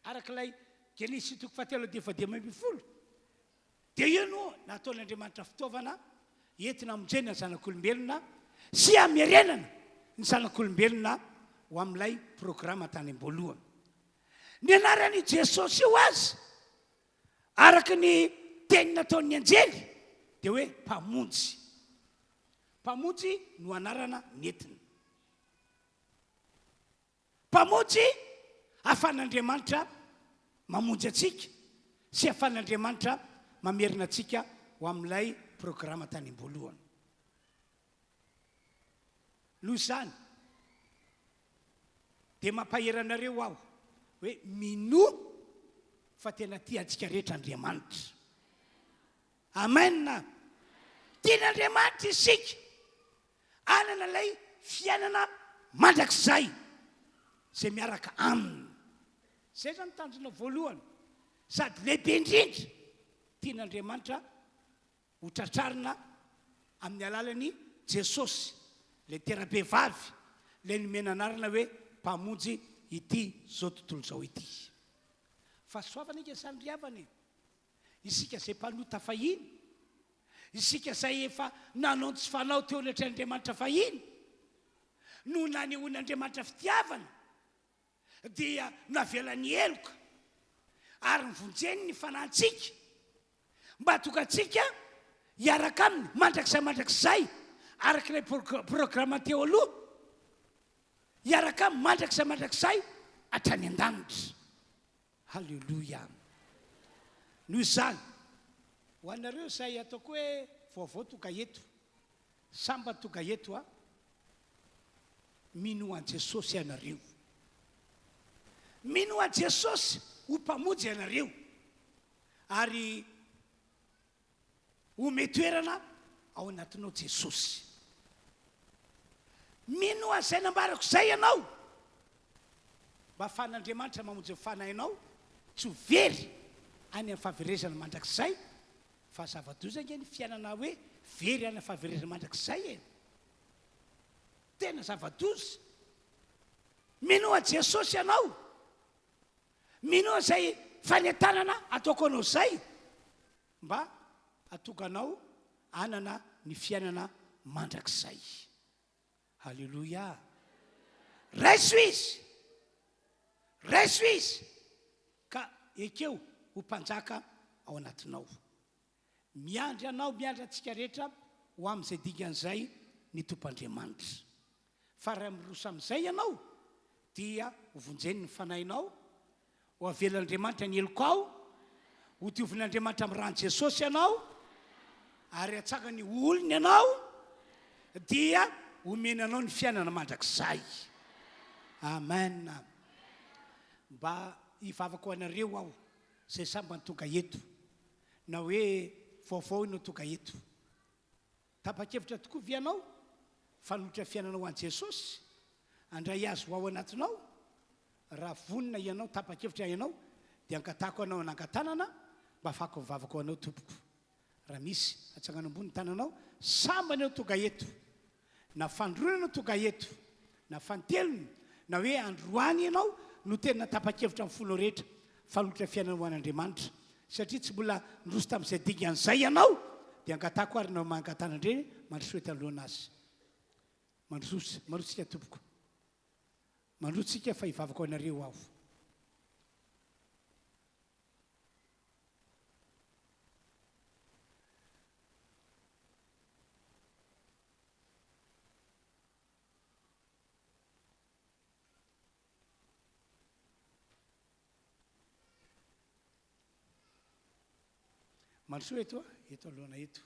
araka ilay Genesisy toko fahatelo andininy fahadimy ambin'ny folo, dia io no nataon'Andriamanitra fitaovana entina hamonjena ny zanak'olombelona sy hamerenana ny zanak'olombelona ho amin'ilay programa tany am-boalohany. Ny anaran'io Jesosy io aza, araka ny teny nataon'ny anjely, dia hoe Mpamonjy. Mpamonjy no anarana nentiny. Mpamonjy ahafahan'Andriamanitra mamonjy antsika sy ahafahan'Andriamanitra mamerina antsika ho amin'ilay programa tany am-boalohany. Noho izany, dia mampahery anareo aho hoe minoa fa tena tia antsika rehetra Andriamanitra. Amen! Tian'Andriamanitra isika hanana ilay fiainana mandrakizay izay miaraka Aminy. Izay izany tanjona voalohany sady lehibe indrindra tian'Andriamanitra ho tratrarina amin'ny alalan'i Jesosy, ilay tera-behivavy, ilay nomena anarana hoe Mpamonjy ity izao tontolo izao ity. Fahasoavana ange izany ry havana e! Isika izay mpanota fahiny, isika izay efa nanao ny tsy fanao teo anatrehan'Andriamanitra fahiny, no nanehoan'Andriamanitra fitiavana, dia navelany heloka ary novonjeny ny fanahintsika mba hahatonga antsika hiaraka aminy mandrakizay mandrakizay, araka ilay programa teo aloha, hiaraka aminy mandrakizay mandrakizay hatrany an-danitra. Haleloia! Noho izany, ho anareo izay ataoko hoe vaovao tonga eto, sambany tonga eto an, minoa an'i Jesosy ianareo. Minoa an'i Jesosy ho Mpamonjy ianareo, ary Omeo toerana ao anatinao Jesosy. Minoa izay nambarako izay ianao, mba hahafahan'Andriamanitra mamonjy ny fanahinao tsy ho very any amin'ny fahaverezana mandrakizay, fa zava-doza ange ny fiainana hoe very any amin'ny fahaverezana mandrakizay e! Tena zava-doza. Minoa an'i Jesosy ianao. Minoa izay fanentanana ataoko anao izay mba hahatonga anao hanana ny fiainana mandrakizay. Haleloia! Raiso Izy! Raiso Izy! Ka ekeo ho Mpanjaka ao anatinao. Miandry anao, miandry antsika rehetra ho amin'izay dingana izay ny Tompo Andriamanitra. Fa raha miroso amin'izay ianao, dia ho vonjeny ny fanahinao, ho avelan'Andriamanitra ny helokao, ho diovin'Andriamanitra amin'ny ran'i Jesosy ianao, ary hatsangany ho olony ianao, dia homeny anao ny fiainana mandrakizay. Amen. Mba hivavaka ho anareo aho, izay sambany tonga eto. Na hoe vaovao ianao tonga eto. Tapa-kevitra tokoa ve ianao fa hanolotra fiainana ho an'i Jesosy? Handray Azy ho ao anatinao? Raha vonona ianao, tapa-kevitra ianao, dia angatahako anao hanangan-tanana mba hahafahako mivavaka ho anao, Tompoko. Raha misy, atsangano ambony ny tananao, sambany ianao tonga eto. Na fanindroany ianao tonga eto, na fanintelony, na hoe androany ianao no tena tapa-kevitra amin'ny fonao rehetra fa hanolotra fiainana ho an'Andriamanitra, satria tsy mbola niroso tamin'izay dingana izay ianao, dia angatahako ary nareo mangatanandreny mandrosoa eto anoloana azy. Mandrosoa, mandroso tsika tompoko. Mandroso tsika fa hivavaka ho anareo aho. Mandrosoa eto a, eto alohana eto.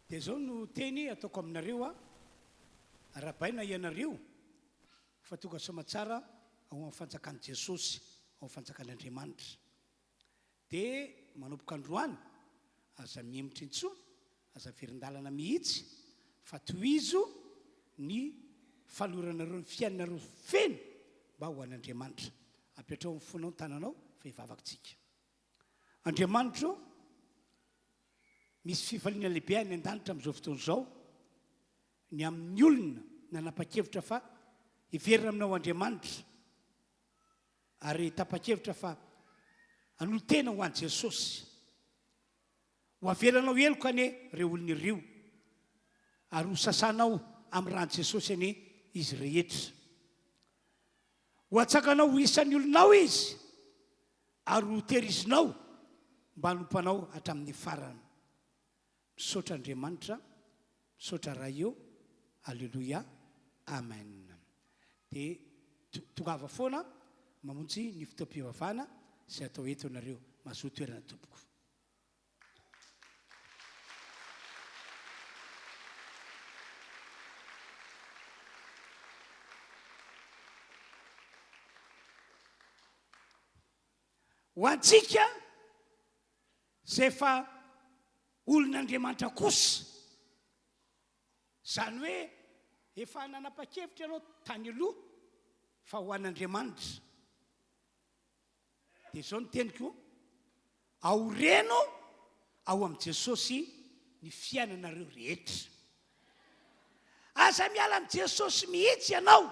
Dia izao no teny ataoko aminareo a, arahabaina ianareo fa tonga soamatsara ao amin'ny fanjakan'i Jesosy, ao amin'ny fanjakan'Andriamanitra. Dia manomboka androany, aza mihemotra intsony, aza averin-dalana mihitsy, fa tohizo ny fanoranareo ny fiainanareo feno mba ho an'Andriamanitra. Apetraho amin'ny fonao ny tananao fa hivavaka tsika. Andriamanitra ô, misy fifaliana lehibe any an-danitra amin'izao fotoana izao ny amin'ny olona nanapa-kevitra fa hiverina aminao Andriamanitra. Ary tapa-kevitra fa hanolo-tena ho an'i Jesosy. Ho avelanao heloka anie ireo olona ireo, ary ho sasanao amin'ny ran'i Jesosy anie izy rehetra. Ho atsakanao ho isan'ny olonao izy, ary ho tehirizinao mba hanompo anao hatramin'ny farany. Misaotra Andriamanitra, misaotra Ray ô, Aleloia, Amen. Dia tongava foana mamonjy ny fotoam-pivavahana izay atao eto ianareo. Mazoa toerana tompoko. Ho antsika izay efa olon'Andriamanitra kosa, izany hoe efa nanapa-kevitra ianao tany aloha fa ho an'Andriamanitra, dia izao ny teniko, aoreno ao amin'i Jesosy ny fiainanareo rehetra. Aza miala amin'i Jesosy mihitsy ianao,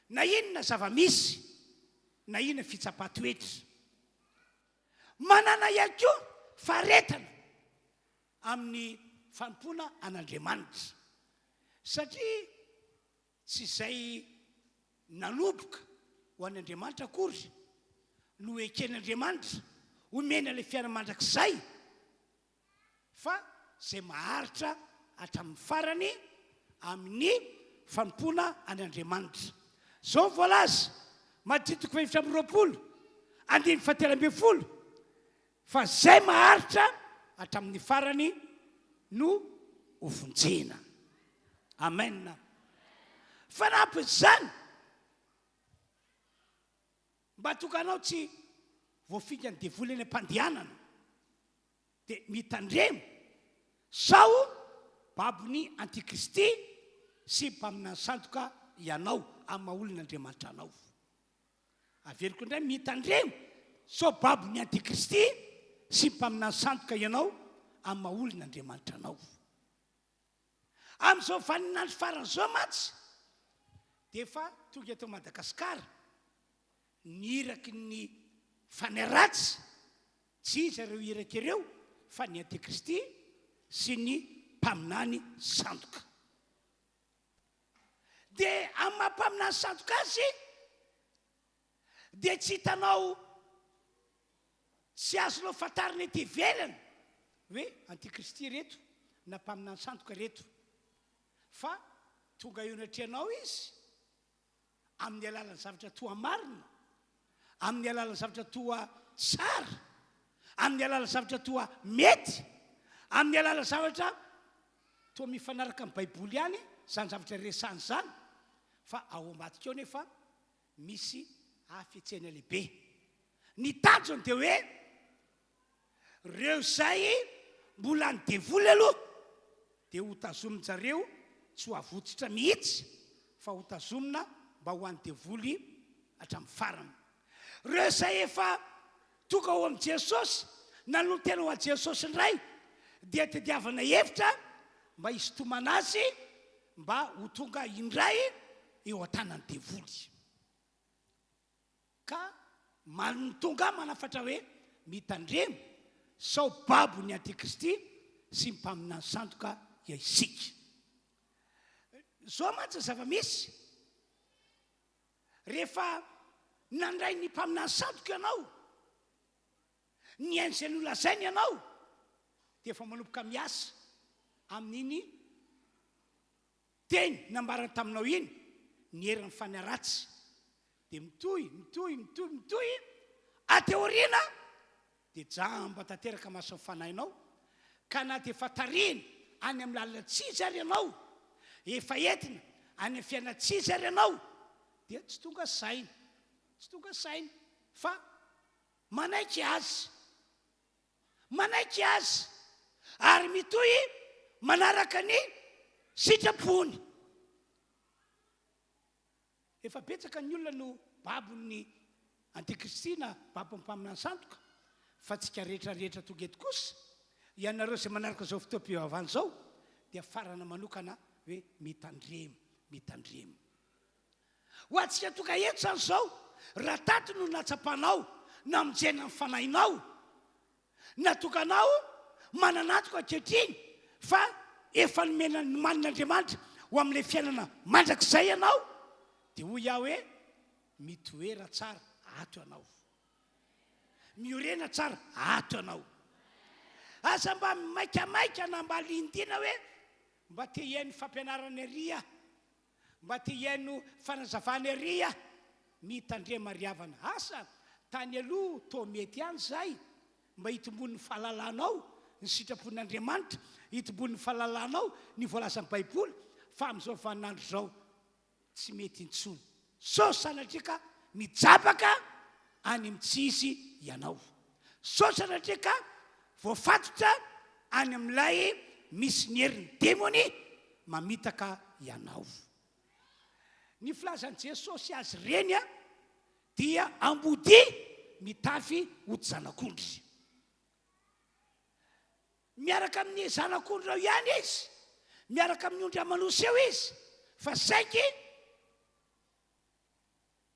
na inona zava-misy, na inona fitsapan-toetra. Manana ihany koa faharetana amin'ny fanompoana an'Andriamanitra, satria tsy izay nanomboka ho an'Andriamanitra akory no eken'Andriamanitra homena ilay fiainana mandrakizay, fa izay maharitra hatramin'ny farany amin'ny fanompoana an' Andriamanitra. Izao no voalaza, Matio toko fahefatra amby 20, andininy fahatelo ambin'ny folo, fa izay maharitra hatramin'ny farany no hovonjena. Amen. Fanampin'izany, mba tonga anao tsy voafingan'ny devoly eny am-pandehanana, dia mitandrema sao babon'ny antikristy sy mpaminany sandoka ianao amin'ny maha olon'Andriamanitra anao. Averiko indray, mitandrema sao babon'ny antikristy sy mpaminany sandoka ianao amin'ny maha olon'Andriamanitra anao. Amin'izao vaninandro farany izao mantsy dia efa tonga eto Madagasikara ny iraky ny fanahy ratsy, tsy iza ireo iraka ireo fa ny antikristy sy ny mpaminany sandoka. Dia amin'ny maha mpaminany sandoka azy dia tsy hitanao, tsy azonao fantarina ety ivelany hoe antikristy ireto na mpaminany sandoka ireto fa tonga eo anatrehanao izy amin'ny alalan'ny zavatra toa marina, amin'ny alalan'ny zavatra toa tsara, amin'ny alalan'ny zavatra toa mety, amin'ny alalan'ny zavatra toa mifanaraka amin'ny Baiboly ihany izany zavatra resahiny izany, fa ao ambadika ao nefa misy hafetsena lehibe. Ny tanjony dia hoe Reo izay mbola any devoly aloha dia ho tazomin-jareo tsy ho avotsitra mihitsy fa ho tazomina mba ho any devoly hatramin'ny farany. Reo izay efa tonga ao amin'i Jesosy, nanolo-tena ho an'i Jesosy indray dia tediavana hevitra mba hisintomana azy mba ho tonga indray eo an-tanan'ny devoly. Ka maliny tonga manafatra hoe, Mitandrema sao babo ny antikristy sy ny mpaminany sandoka isika. Izao mantsy ny zava-misy, rehefa nandray ny mpaminany sandoka ianao, nihaino izay nolazainy ianao, dia efa manomboka miasa amin'iny Teny nambarany taminao iny ny herin'ny fanahy ratsy dia mitohy, mitohy, mitohy, mitohy, aty aoriana dia jamba tanteraka mason'ny fanahinao ka na dia efa tarihina any amin'ny lalana tsy izy ary ianao, efa entina any amin'ny fiainana tsy izy ary ianao dia tsy tonga saina, tsy tonga saina fa manaiky azy. Manaiky Azy ary mitohy manaraka ny sitrapony. Efa betsaka ny olona no babon'ny antikristy na babon'ny mpaminany sandoka, fa tsika rehetra rehetra tonga eto kosa, ianareo izay manaraka izao fotoam-pivavahana izao, dia farana manokana hoe mitandrema, mitandrema. Ho antsika tonga eto izany izao, raha tato no nahatsapanao namonjena ny fanahinao, natokanao manana antoka ankehitriny fa efa nomena nomanin'Andriamanitra ho amin'ilay fiainana mandrakizay ianao, dia hoy aho hoe, mitoera tsara ato ianao. Miorena tsara ato ianao. Aza mba maikamaika na mba lindina hoe mba te hihaino fampianarana ery aho. Mba te hihaino fanazavana ery aho. Mitandrema ry havana. Asa, tany aloha toa mety ihany izay mba hitomboan'ny fahalalanao ny sitrapon'Andriamanitra, hitomboan'ny fahalalanao ny voalazan'ny Baiboly, fa amin'izao vaninandro izao tsy mety intsony. Sao sanatria ka mijabaka any amin'ny tsy izy ianao. Sao sanatria ka voafatotra any amin'ilay misy ny herin'ny demony mamitaka ianao. Ny filazan'i Jesosy azy ireny dia ambodia mitafy hodi-zanak'ondry. Miaraka amin'ny zanak'ondry eo ihany izy, miaraka amin'ny ondry aman'osy eo izy, fa saingy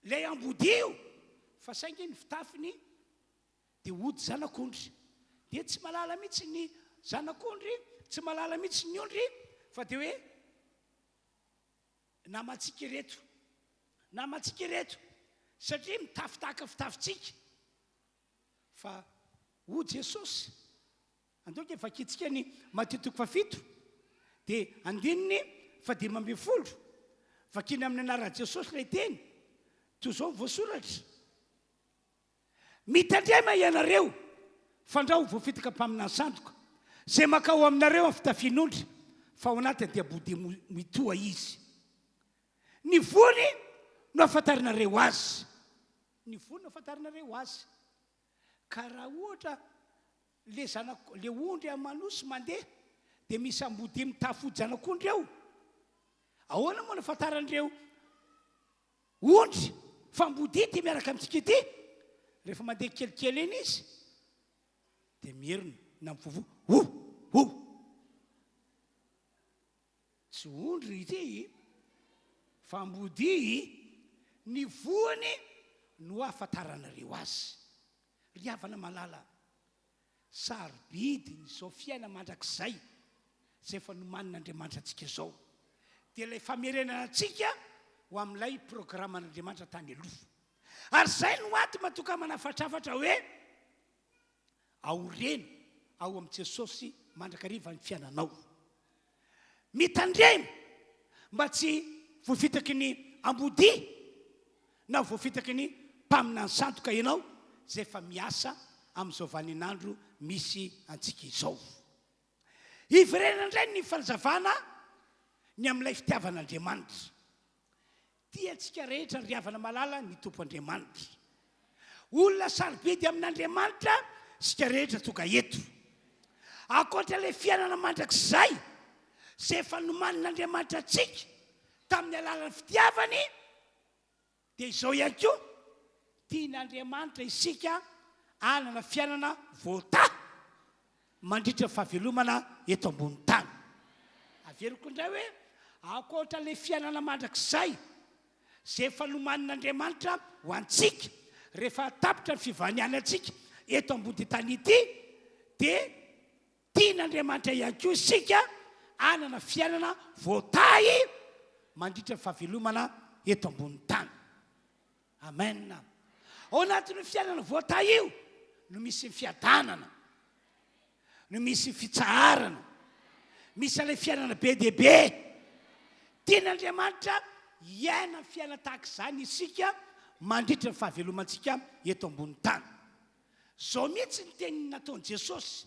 ilay ambodia io, fa saingy ny fitafiny dia hody zanak'ondry. Dia tsy mahalala mihitsy ny zanak'ondry, tsy mahalala mihitsy ny ondry, fa dia hoe namantsika ireto, namantsika ireto, satria mitafy tahaka fitafintsika. Fa hoy Jesosy, andao ange vakintsika ny Matio toko fahafito, dia andininy fahadimy ambin'ny folo, vakina amin'ny anaran'i Jesosy ilay teny, toy izao ny voasoratra, Mitandrema ianareo, fandrao ho voafitaka mpaminany sandoka, izay mankao aminareo amin'ny fitafian'ondry, Fa ao anatiny dia ambodia mitoha izy. Ny voany no ahafantarinareo azy. Ny voany no ahafantarinareo azy. Ka raha ohatra le zanak, le ondry aman'osy mandeha dia misy ambodia mitafy hodi-janak'ondry eo, ahoana moa no ahafantaran'ireo ondry fa ambodia ity miaraka amintsika ity? Rehefa mandeha kelikely eny izy dia mierona na mivovoa, ho! Ho! Tsy ondry ity fa ambodia, ny voany no ahafantaranareo azy. Ry havana malala, sarobidy ny izao fiaina mandrakizay izay efa nomanin'Andriamanitra antsika izao. Dia ilay famerenana antsika ho amin'ilay programan'Andriamanitra tany aloha. Ary izay no antony mahatonga manafatrafatra hoe Aoreno ao amin'i Jesosy mandrakariva ny fiainanao. Mitandrema mba tsy voafitaky ny ambodia na voafitaky ny mpaminany sandoka ianao izay efa miasa amin'izao vaninandro misy antsika izao. Hiverenana indray ny fanazavana ny amin'ilay fitiavan'Andriamanitra. Tia antsika rehetra ry havana malala ny Tompo Andriamanitra. Olona sarobidy amin'Andriamanitra isika rehetra tonga eto. Ankoatra ilay fiainana mandrakizay izay efa nomanin'Andriamanitra antsika tamin'ny alalan'ny fitiavany dia izao ihany koa, tian'Andriamanitra isika hanana fiainana voatahy mandritra ny fahavelomana eto ambony tany. Averiko indray hoe, ankoatra ilay fiainana mandrakizay izay efa nomanin'Andriamanitra ho antsika rehefa tapitra ny fivanianantsika eto ambony tany ity, dia tian'Andriamanitra ihany koa isika hanana fiainana voatahy mandritra ny fahavelomana eto ambony tany. Amen. Ao anatin'io fiainana voatahy io no misy ny fiadanana, no misy ny fitsaharana, misy ilay fiainana be dia be. Tian'Andriamanitra hiaina ny fiainana tahaka izany isika mandritra ny fahavelomantsika eto ambony tany. Izao mihitsy ny teny nataon'i Jesosy.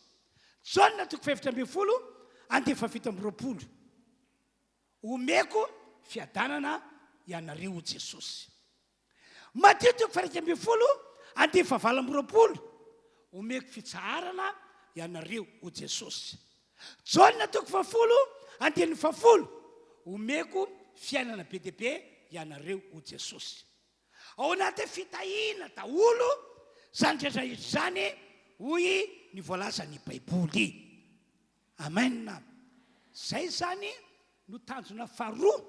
Jaona toko faha-14 andininy faha-27. Omeko fiadanana ianareo hoy Jesosy. Matio toko faha-11 andininy faha-28 Omeko fitsaharana ianareo hoy Jesosy. Jaona toko faha-10 andininy faha-10 Omeko fiainana be dia be ianareo hoy Jesosy. Ao anatin'ny fitahiana daholo izany rehetra rehetra izany hoy ny voalazan'ny Baiboly. Amen. Zay zany no tanjona faharoa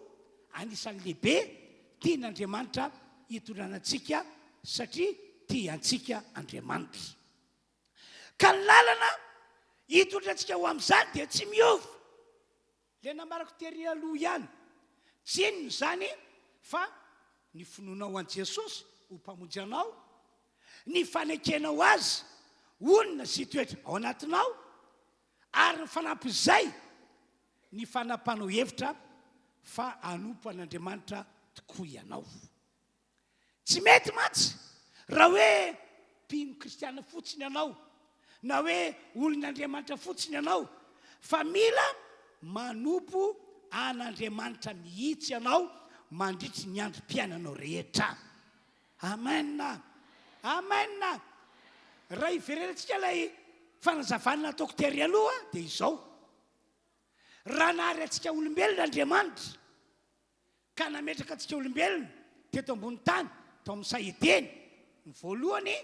anisan'ny lehibe tian'Andriamanitra hitondrana antsika satria tia antsika Andriamanitra. Ka ny lalana hitondra antsika ho amin'izany dia tsy miova. Ilay nambarako tery aloha ihany. Tsy inona izany fa ny finoanao an'i Jesosy ho Mpamonjy anao, ny fanekenao Azy honina sy hitoetra ao anatinao, ary ny fanampin'izay, ny fanapanao hevitra fa hanompo an'Andriamanitra tokoa ianao. Tsy mety mantsy raha hoe mpino kristiana fotsiny ianao na hoe olon'Andriamanitra fotsiny ianao fa mila manompo an'Andriamanitra mihitsy ianao mandritry ny androm-piainanao rehetra. Amen! Amen! Raha hiverenantsika ilay fanazavana nataoko tery aloha dia izao, raha nahary antsika olombelona Andriamanitra, ka nametraka antsika olombelona teto ambony tany tao amin'ny saha Edena. Ny voalohany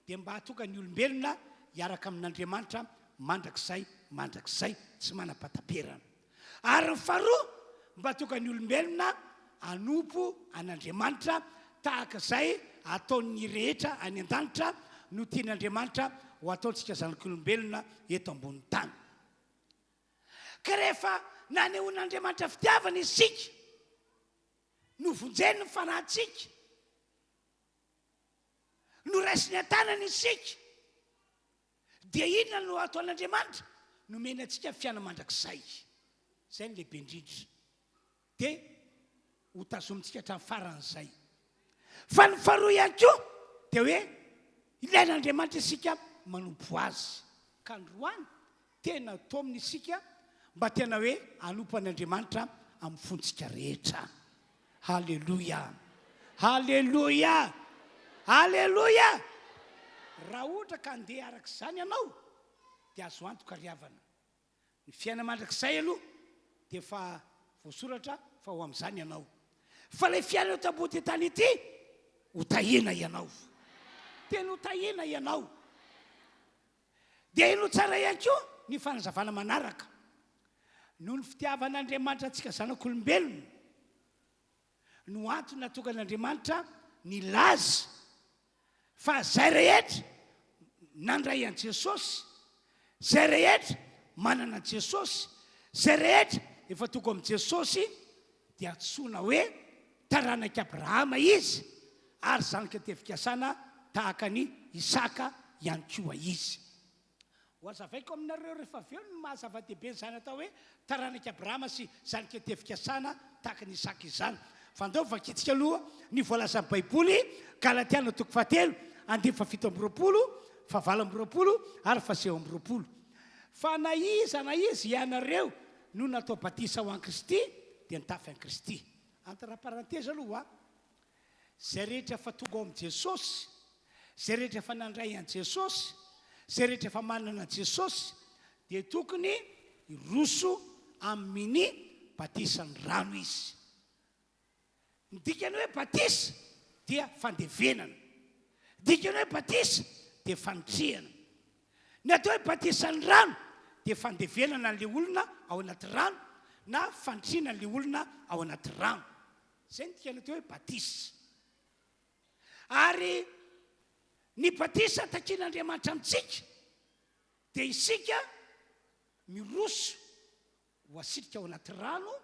dia mba hahatonga ny olombelona hiaraka amin'Andriamanitra mandrakizay mandrakizay tsy manam-pahataperana. Ary ny faharoa mba hahatonga ny olombelona hanompo an'Andriamanitra tahaka izay ataon'ny rehetra any an-danitra no tian'Andriamanitra ho ataontsika zanak'olombelona eto ambony tany. Ka rehefa nanehoan'Andriamanitra fitiavana isika, novonjeny ny fanahintsika, noraisiny an-tanana isika, dia inona no ataon'Andriamanitra? Nomeny antsika ny fiainana mandrakizay. Izay no lehibe indrindra. Dia ho tazomintsika hatramin'ny faran'izay. Fa ny faharoa ihany koa dia hoe ilain'Andriamanitra isika manompo Azy. Ka androany tena taomina isika mba tena hoe hanompo an'Andriamanitra amin'ny fontsika rehetra. Haleloia! Haleloia! Haleloia! Raha ohatra ka handeha araka izany ianao dia azo antoka ry havana. Ny fiainana mandrakizay aloha dia efa voasoratra fa ho amin'izany ianao. Fa ilay fiainana eto ambony tany ity, ho tahiana ianao. Tena ho tahiana ianao. Dia henoy tsara ihany koa ny fanazavana manaraka. Noho ny fitiavan'Andriamanitra antsika zanak'olombelona no antony natokan'Andriamanitra nilaza fa izay rehetra nandray an'i Jesosy, izay rehetra manana an'i Jesosy, izay rehetra efa tonga amin'i Jesosy dia antsoina hoe taranak'i Abrahama izy ary zanaka tefikasana tahaka an'i Isaka ihany koa izy. Ho hazavaiko aminareo rehefa avy eo ny maha zava-dehibe izany atao hoe taranak'i Abrahama sy zanak'i tefikasana tahaka an'i Isaka izany. Fa andao vakintsika aloha ny voalazan'ny Baiboly, Galatiana toko fahatelo, andininy fahafito amby roapolo, fahavalo amby roapolo ary fahasivy amby roapolo. Fa na iza na iza ianareo no natao batisa ho an'i Kristy dia nitafy an'i Kristy. Entre parenthèse aloha, izay rehetra efa tonga ao amin'i Jesosy, izay rehetra efa nandray an'i Jesosy, izay rehetra efa manana an'i Jesosy dia tokony hiroso amin'ny batisan'ny rano izy. Ny dikan'ny hoe batisa dia fandevenana. Ny dikan'ny hoe batisa dia fanitrihana. Ny atao hoe batisan'ny rano dia fandevenana an'ilay olona ao anaty rano na fanitrihana an'ilay olona ao anaty rano. Izay no dikan'ny atao hoe batisa. Ary ny batisa takian'Andriamanitra amintsika dia isika miroso ho asitrika ao anaty rano,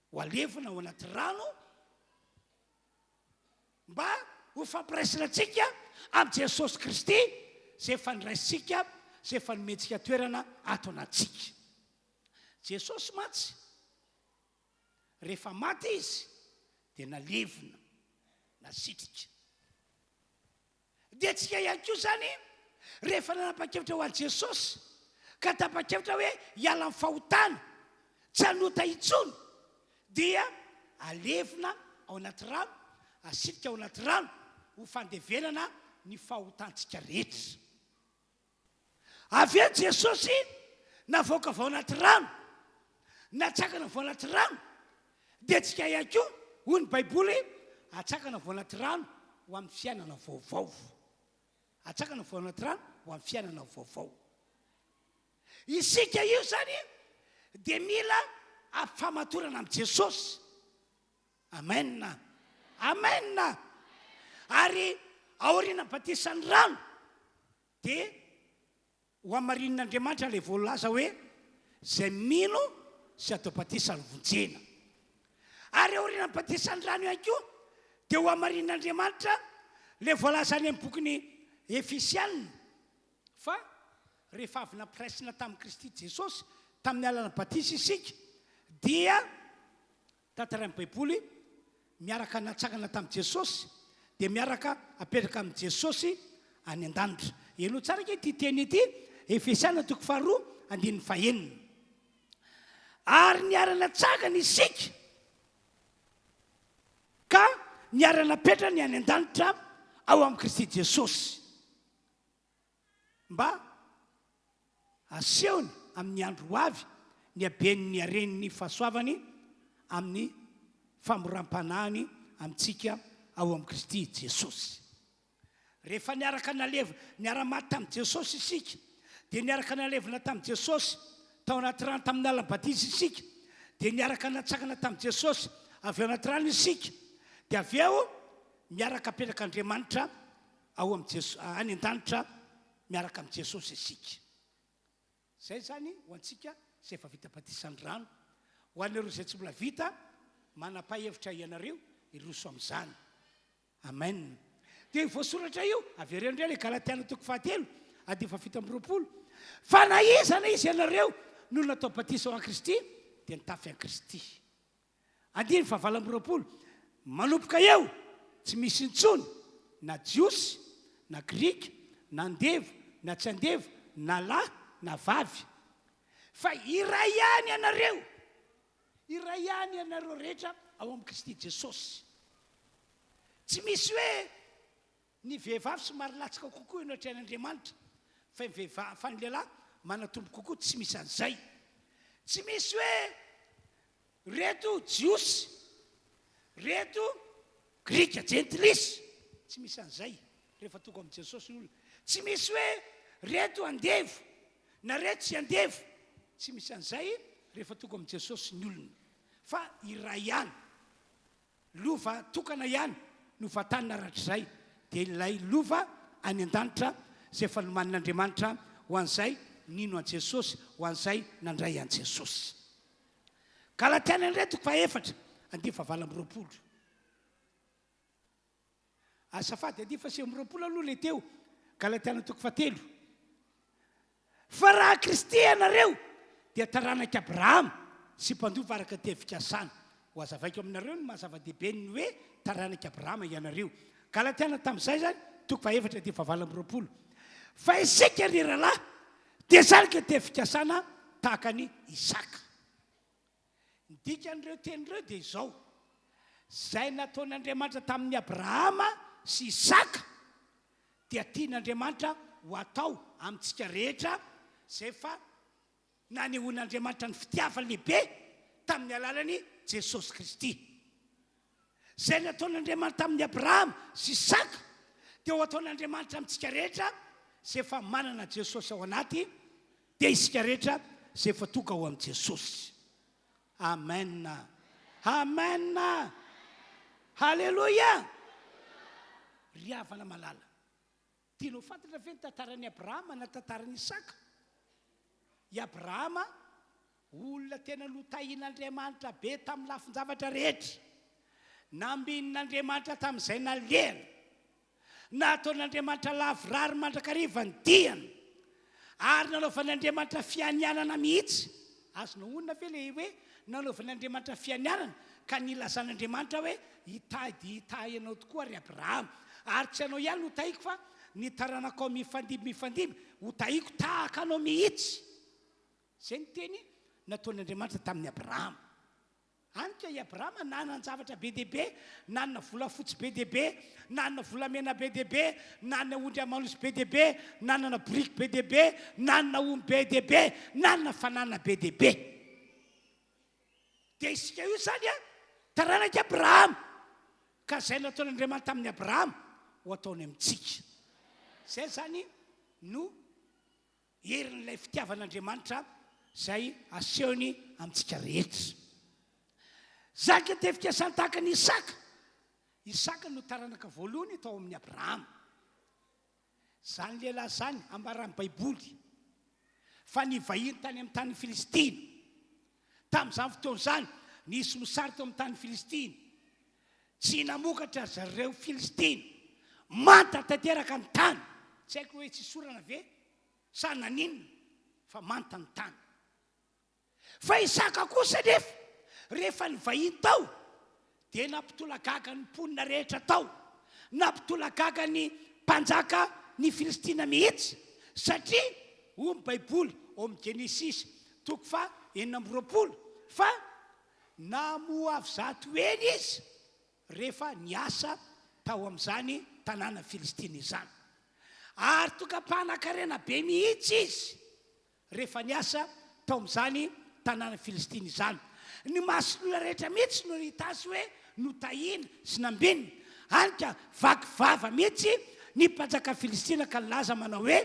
ho alevina ao anaty rano mba ho fampiraisina antsika amin'i Jesosy Kristy izay efa niraisintsika, izay efa nomentsika toerana ato anatintsika. Jesosy mantsy rehefa maty izy dia nalevina, nasitrika. Dia tsika ihany koa izany rehefa nanapa-kevitra ho an'i Jesosy ka tapa-kevitra hoe hiala amin'ny fahotana, tsy hanota intsony, dia alevina ao anaty rano, asitrika ao anaty rano ho fandevenana ny fahotantsika rehetra. Avy eo Jesosy navoaka avy ao anaty rano, natsakana avy ao anaty rano, dia antsika ihany koa, hoy ny Baiboly, atsakana avy ao anaty rano ho amin'ny fiainana vaovao. Atsakana avy ao anaty rano ho amin'ny fiainana vaovao. Isika io izany dia mila ampifamatorana amin'i Jesosy. Amen. Amen. Ary aorian'ny batisan'ny rano, Dia hohamarinin'Andriamanitra ilay voalaza hoe, Izay mino sy atao batisa no vonjena. Ary aorian'ny batisan'ny rano ihany koa, dia hohamarinin'Andriamanitra ilay voalaza any amin'ny bokin'ny Efesiana, fa rehefa avy nampiraisina tamin'i Kristy Jesosy tamin'ny alalan'ny batisa isika, dia Tantarain'ny Baiboly, miaraka natsangana tamin'i Jesosy, dia miaraka apetraka amin'i Jesosy any an-danitra. Henoy tsara ange ity teny ity, Efesiana toko faharoa, andininy fahenina. Ary niara-natsangana isika, ka niara-napetrany any an-danitra ao amin'i Kristy Jesosy. Mba asehony amin'ny andro ho avy ny haben'ny haren'ny fahasoavany amin'ny famoram-panahiny amintsika ao amin'i Kristy Jesosy. Rehefa niaraka nalevina, niara-maty tamin'i Jesosy isika, dia niaraka nalevina tamin'i Jesosy tao anaty rano tamin'ny alalan'ny batisa isika, dia niaraka natsangana tamin'i Jesosy avy ao anaty rano isika, dia avy eo miaraka apetrak'Andriamanitra ao amin'i Jeso, any an-danitra miaraka amin'i Jesosy isika. Izay izany ho antsika izay efa vita batisan'ny rano. Ho anareo izay tsy mbola vita, manapa-hevitra ianareo hiroso amin'izany. Amen. Dia io voasoratra io, avereno indray ilay Galatiana toko fahatelo, andininy fahafito amby roapolo. Fa na iza na iza ianareo no natao batisa ho an'i Kristy, dia nitafy an'i Kristy. Andininy fahavalo amby roapolo, Manomboka eo, tsy misy intsony na Jiosy na Grika, na andevo na tsy andevo, na lahy na vavy. Fa iray ihany ianareo, iray ihany ianareo rehetra ao amin'i Kristy Jesosy. Tsy misy hoe ny vehivavy somary latsaka kokoa eo anatrehan'Andriamanitra, fa ny vehivavy, fa ny lehilahy manatombo kokoa, tsy misy an'izay. Tsy misy hoe reto Jiosy, reto Grika, Jentilisa, tsy misy an'izay rehefa tonga amin'i Jesosy ny olona. Tsy misy hoe reto andevo na reto tsy andevo, tsy misy an'izay rehefa tonga amin'i Jesosy ny olona. Fa iray ihany. Lova tokana ihany no vantanina rahatrizay, dia ilay lova any an-danitra izay efa nomanin'Andriamanitra ho an'izay nino an'i Jesosy, ho an'izay nandray an'i Jesosy. Galatiana indray toko fahefatra, andiany fahavalo amby 20. Azafady, andiany fahasivy amby 20 aloha ilay teo, Galatiana toko fahatelo. Fa raha Kristy ianareo, dia taranak'i Abrahama sy mpandova araka ny teny fikasana. Ho hazavaiko aminareo ny maha zava-dehibe ny hoe taranak'i Abrahama ianareo. Galatiana tamin'izay izany, toko fahefatra andininy fahavalo amby 20. Fa isika, ry rahalahy, dia zanaky ny teny fikasana tahaka an'i Isaka. Ny dikan'ireo teny ireo dia izao, Izay nataon'Andriamanitra tamin'i Abrahama sy Isaka dia tian'Andriamanitra ho atao amintsika rehetra izay efa nanehoan'Andriamanitra ny fitiavany lehibe tamin'ny alalan'i Jesosy Kristy. Izay nataon'Andriamanitra tamin'i Abrahama sy Isaka dia ho ataon'Andriamanitra amintsika rehetra izay efa manana Jesosy ao anaty, dia isika rehetra izay efa tonga ao amin'i Jesosy. Amen. Amen. Haleloia. Ry havana malala, tianao fantatra ve ny tantaran'i Abrahama na tantaran'i Isaka? I Abrahama Olona tena notahian'Andriamanitra be tamin'ny lafin-javatra rehetra. Nambinin'Andriamanitra tamin'izay nalehany. Nataon'Andriamanitra lavorary mandrakariva ny diany. Ary nanaovan'Andriamanitra fianianana mihitsy. Azonao onona ve ilay hoe nanaovan'Andriamanitra fianianana ka nilazan'Andriamanitra hoe, Hitahy dia hitahy anao tokoa ry Abrahama. Ary tsy anao ihany no hotahiko fa ny taranakao mifandimby mifandimby hotahiko tahaka anao mihitsy. Izay ny teny nataon'Andriamanitra tamin'i Abrahama. Any ka i Abrahama nanan-javatra be dia be, nanana volafotsy be dia be, nanana volamena be dia be, nanana ondry aman'osy be dia be, nanana boriky be dia be, nanana omby be dia be, nanana fananana be dia be. Dia isika io izany an, taranak'i Abrahama. Ka izay nataon'Andriamanitra tamin'i Abrahama ho ataony amintsika. Izay izany no Herin'ilay fitiavan'Andriamanitra izay asehony amintsika rehetra. Zaka dia fikasan-tahaka an'i Isaka. Isaka no taranaka voalohany tao amin'i Abrahama. Izany lehilahy izany ambaran'ny Baiboly fa nivahiny tany amin'ny tany Filistina. Tamin'izany fotoana izany, nisy mosary teo amin'ny tany Filistina. Tsy namokatra ry zareo Filistina. Manta tanteraka ny tany. Tsy haiko hoe tsisy orana ve sa naninona fa manta ny tany. Fa Isaka kosa anefa rehefa nivahiny tao dia nampitolagaga ny mponina rehetra tao. Nampitolagaga ny mpanjaka ny Filistina mihitsy satria hoy ny Baiboly ao amin'ny Genesisy toko faha 26 fa Namoha avy zato heny izy rehefa niasa tao amin'izany tanàna filistina izany. Ary tonga mpanankarena be mihitsy izy rehefa niasa tao amin'izany tanàna filistina izany. Ny mason'olona rehetra mihitsy no nahita azy hoe notahina sy nambinina. Hany ka vaky vava mihitsy ny mpanjaka filistina ka nilaza manao hoe,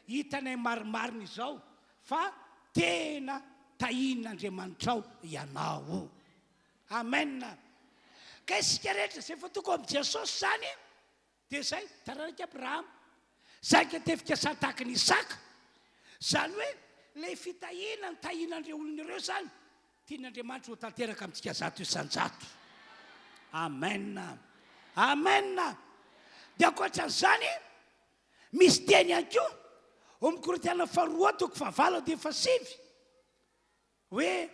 Hitanay marimarina izao Fa tena tahian'Andriamanitrao ianao. Amen. Ka isika rehetra izay efa tonga ao amin'i Jesosy izany dia izay, taranak'i Abrahama. Izay ka te fikasan tahaka an'i Isaka. Izany hoe ilay fitahiana nitahiana an'ireo olona ireo izany, tian'Andriamanitra ho tanteraka amintsika 100%. Amen. Amen. Dia ankoatran'izany, Misy teny ihany koa ao amin'ny Korintiana faharoa toko fahavalo andininy fahasivy hoe,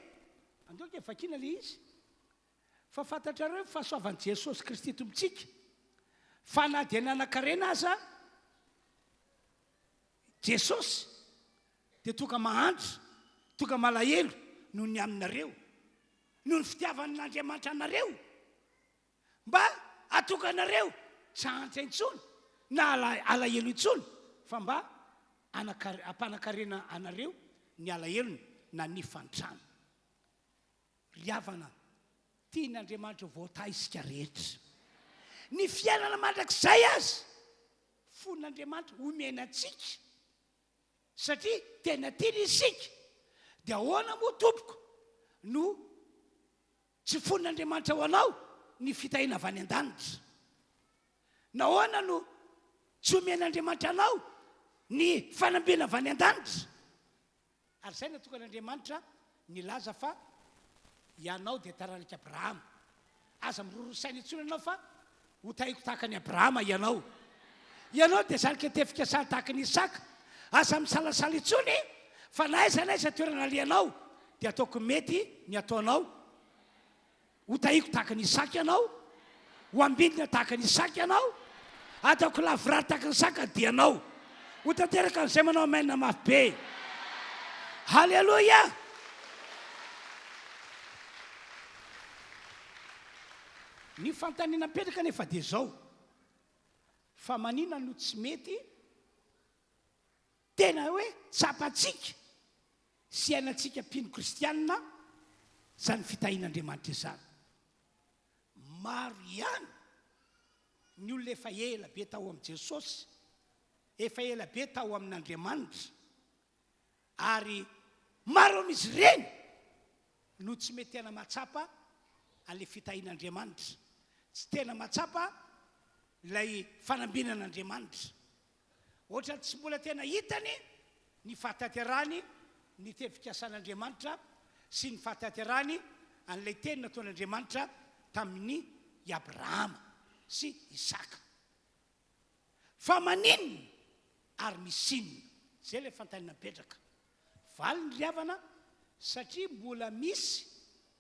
andao ange vakiana ilay izy, fa fantatrareo ny fahasoavan'i Jesosy Kristy Tompontsika, fa na dia nanan-karena aza Jesosy dia tonga mahantra. tonga malahelo noho ny aminareo, noho ny fitiavan'Andriamanitra anareo, mba hahatonga anareo tsy hahantra intsony na alahelo intsony, fa mba hampanan-karena anareo ny alahelony na ny fantrany. Ry havana, tian'Andriamanitra ho voatahy isika rehetra. Ny fiainana mandrakizay aza, fon'Andriamanitra omena antsika, satria tena tiany isika. Dia ahoana moa tompoko no tsy fon'Andriamanitra ho anao ny fitahiana avy any an-danitra? Nahoana no tsy omen'Andriamanitra anao ny fanampiana avy any an-danitra? Ary izay natokan'Andriamanitra nilaza fa ianao dia taranak'i Abrahama. Aza miroroa saina intsony ianao fa hotahiko tahaka an'i Abrahama ianao. Ianao dia zanak'i Tefikasana tahaka an'i Isaka. Aza misalasala intsony fa na aiza na aiza toerana alehanao dia ataoko mety ny ataonao. Ho tahiko tahaka an'i Isaka ianao, ho ambinina tahaka an'i Isaka ianao, hataoko lavorary tahaka an'i Isaka ny dianao. Ho tanteraka an'izay manao amen mafy be. Haleloia! Ny fanontaniana mipetraka anefa dia izao, fa maninona no tsy mety tena hoe tsapantsika sy iainantsika mpino kristianina izany fitahian'Andriamanitra izany. Maro ihany ny olona efa ela be tao amin'i Jesosy, efa ela be tao amin'Andriamanitra, ary maro amin'izy ireny no tsy mety tena mahatsapa an'ilay fitahian'Andriamanitra, tsy tena mahatsapa ilay fanambinan'Andriamanitra. Ohatran'ny tsy mbola tena hitany ny fahatanterahany ny teny fikasan'Andriamanitra sy ny fahatanterahany an'ilay teny nataon'Andriamanitra tamin'i Abrahama sy Isaka. Fa maninona ary misy inona? Izay ilay fanontaniana mipetraka. Valiny ry havana, satria mbola misy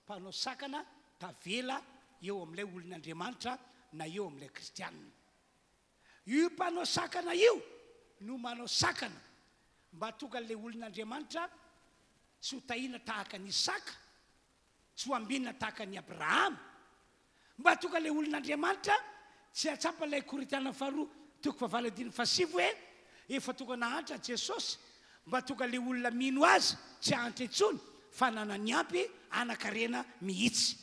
mpanao sakana tavela eo amin'ilay olon'Andriamanitra na eo amin'ilay kristianina. Io mpanao sakana io no manao sakana mba hahatonga an'ilay olon'Andriamanitra tsy ho tahiana tahaka an'i Isaka, tsy ho ambinina tahaka an'i Abrahama, mba hahatonga ilay olon'Andriamanitra tsy hahatsapa ilay Korintiana faharoa toko fahavalo andininy fahasivy hoe efa tonga nahantra Jesosy, mba hahatonga ilay olona mino Azy tsy hahantra intsony fa hanana ny ampy hanan-karena mihitsy.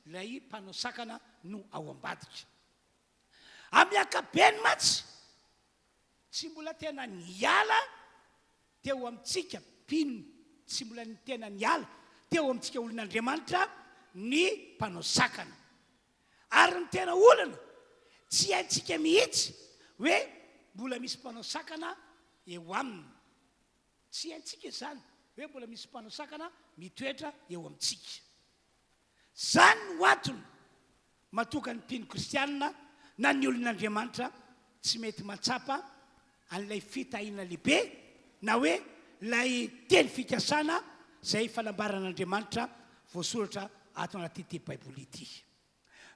Ilay mpanao sakana no ao ambadika. Amin'ny ankapobeny mantsy, tsy mbola tena niala teo amintsika mpino, tsy mbola tena niala teo amintsika olon'Andriamanitra ny mpanao sakana. Ary ny tena olana, tsy haintsika mihitsy hoe mbola misy mpanao sakana eo aminy. Tsy haintsika izany hoe mbola misy mpanao sakana mitoetra eo amintsika. Izany no antony mahatonga ny mpino kristianina na ny olon'Andriamanitra tsy mety mahatsapa an'ilay fitahiana lehibe na hoe ilay teny fikasana izay fanambaran'Andriamanitra voasoratra ato anatin'ity Baiboly ity.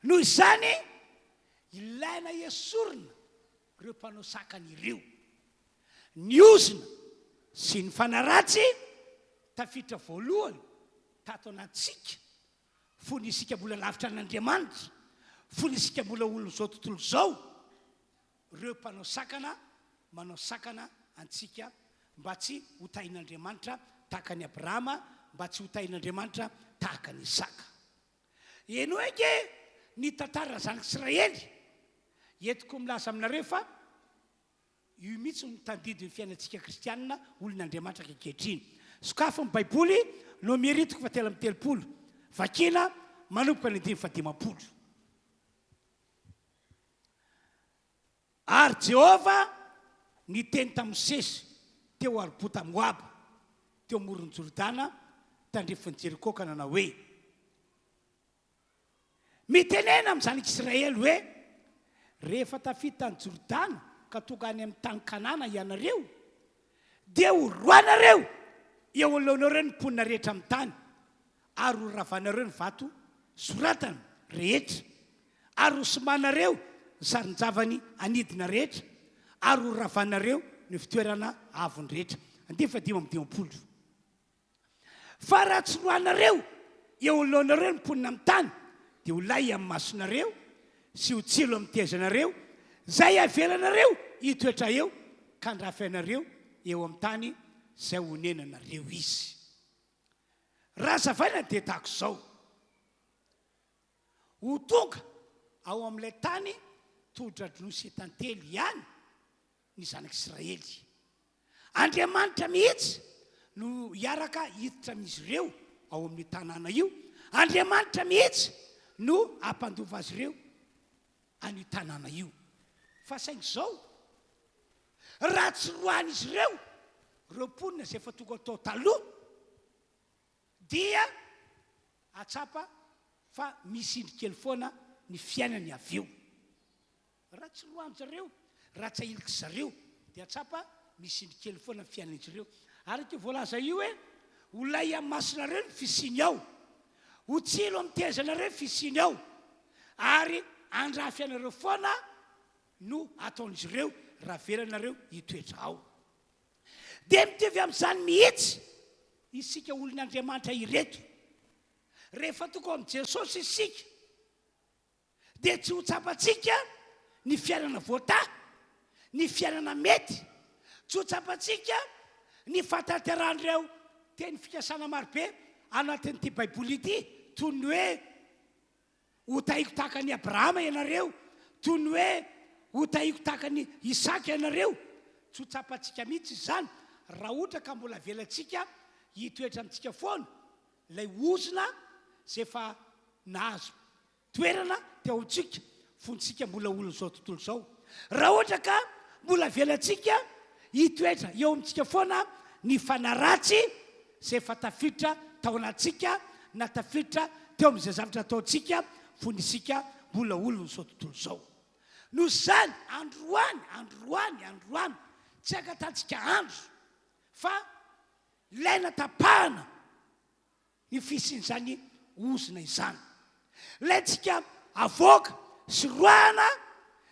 Noho izany, ilaina esorina ireo mpanao sakana ireo. Ny ozona sy ny fanaratsy tafiditra voalohany tato anatintsika fony isika mbola lavitra an'Andriamanitra, fony isika mbola olon'izao tontolo izao, ireo mpanao sakana manao sakana antsika mba tsy ho tahin'Andriamanitra tahaka an'i Abrahama, mba tsy ho tahin'Andriamanitra tahaka an'i Isaka. Henoy ange ny tantaran'ny zanak'Israely, entiko milaza aminareo fa Io mihitsy no tandindon'ny fiainantsika kristianina olon'Andriamanitra ankehitriny. Sokafy ny Baiboly, Nomery toko fahatelo amby 30, vakina manomboka ny andininy fahadimampolo. Ary Jehovah niteny tamin'i Mosesy teo Arbota Moaba, teo amoron'i Jordana, tandrifin'i Jeriko, ka nanao hoe, Mitenena amin'ny zanak'Israely hoe, 'Rehefa tafita an'i Jordana ka tonga any amin'ny tany Kanana ianareo, dia horoahinareo eo anoloanareo ny mponina rehetra amin'ny tany, ary horavanareo ny vato soratana rehetra, ary hosimbanareo ny sarin-javany anidina rehetra, ary horavanareo ny fitoerana avony rehetra. Andiany fahadimy amby 50. Fa raha tsy roahinareo eo anoloanareo ny mponina amin'ny tany, dia ho lay amin'ny masonareo sy ho tsilo amin'ny tehezanareo izay avelanareo hitoetra eo, ka handrafy anareo eo amin'ny tany izay honenanareo izy. Raha hazavaina dia tahaka izao. Ho tonga ao amin'ilay tany todra-dronono sy tantely ihany ny zanak'Israely. Andriamanitra mihitsy no hiaraka hiditra amin'izy ireo ao amin'io tanàna io. Andriamanitra mihitsy no hampandova azy ireo an'io tanàna io. Fa saingy izao, raha tsy roahin'izy ireo ireo mponina izay efa tonga tao taloha, dia hahatsapa fa misy indry kely foana ny fiainany avy eo. Raha tsy roahin-dry zareo, raha tsy ahiliky zareo, dia hahatsapa misy indry kely foana ny fiainan'izy ireo. Araka io voalaza io hoe, Ho lay amin'ny masonareo ny fisiany ao, ho tsilo amin'ny tehezanareo ny fisiany ao, ary handrafy anareo foana no hataon'izy ireo raha avelanareo hitoetra ao. Dia mitovy amin'izany mihitsy isika olon'Andriamanitra ireto. Rehefa tonga ao amin'i Jesosy isika, dia tsy ho tsapantsika ny fiainana voatahy, ny fiainana mety, tsy ho tsapantsika ny fahatanterahan'ireo teny fikasana marobe anatin'ity Baiboly ity, toy ny hoe hotahiko tahaka an'i Abrahama ianareo, toy ny hoe hotahiko tahaka an'i Isaka ianareo. Tsy ho tsapantsika mihitsy izany raha ohatra ka mbola avelantsika hitoetra amintsika foana ilay ozona izay efa nahazo toerana teo amintsika fony isika mbola olon'izao tontolo izao. Raha ohatra ka mbola avelantsika hitoetra eo amintsika foana ny fanahy ratsy izay efa tafiditra tao anatintsika na tafiditra teo amin'izay zavatra ataontsika fony isika mbola olon'izao tontolo izao. Noho izany, androany, androany, androany, tsy angatantsika andro fa Ilaina tapahana ny fisian'izany ozona izany. Ilaintsika avoaka sy roahana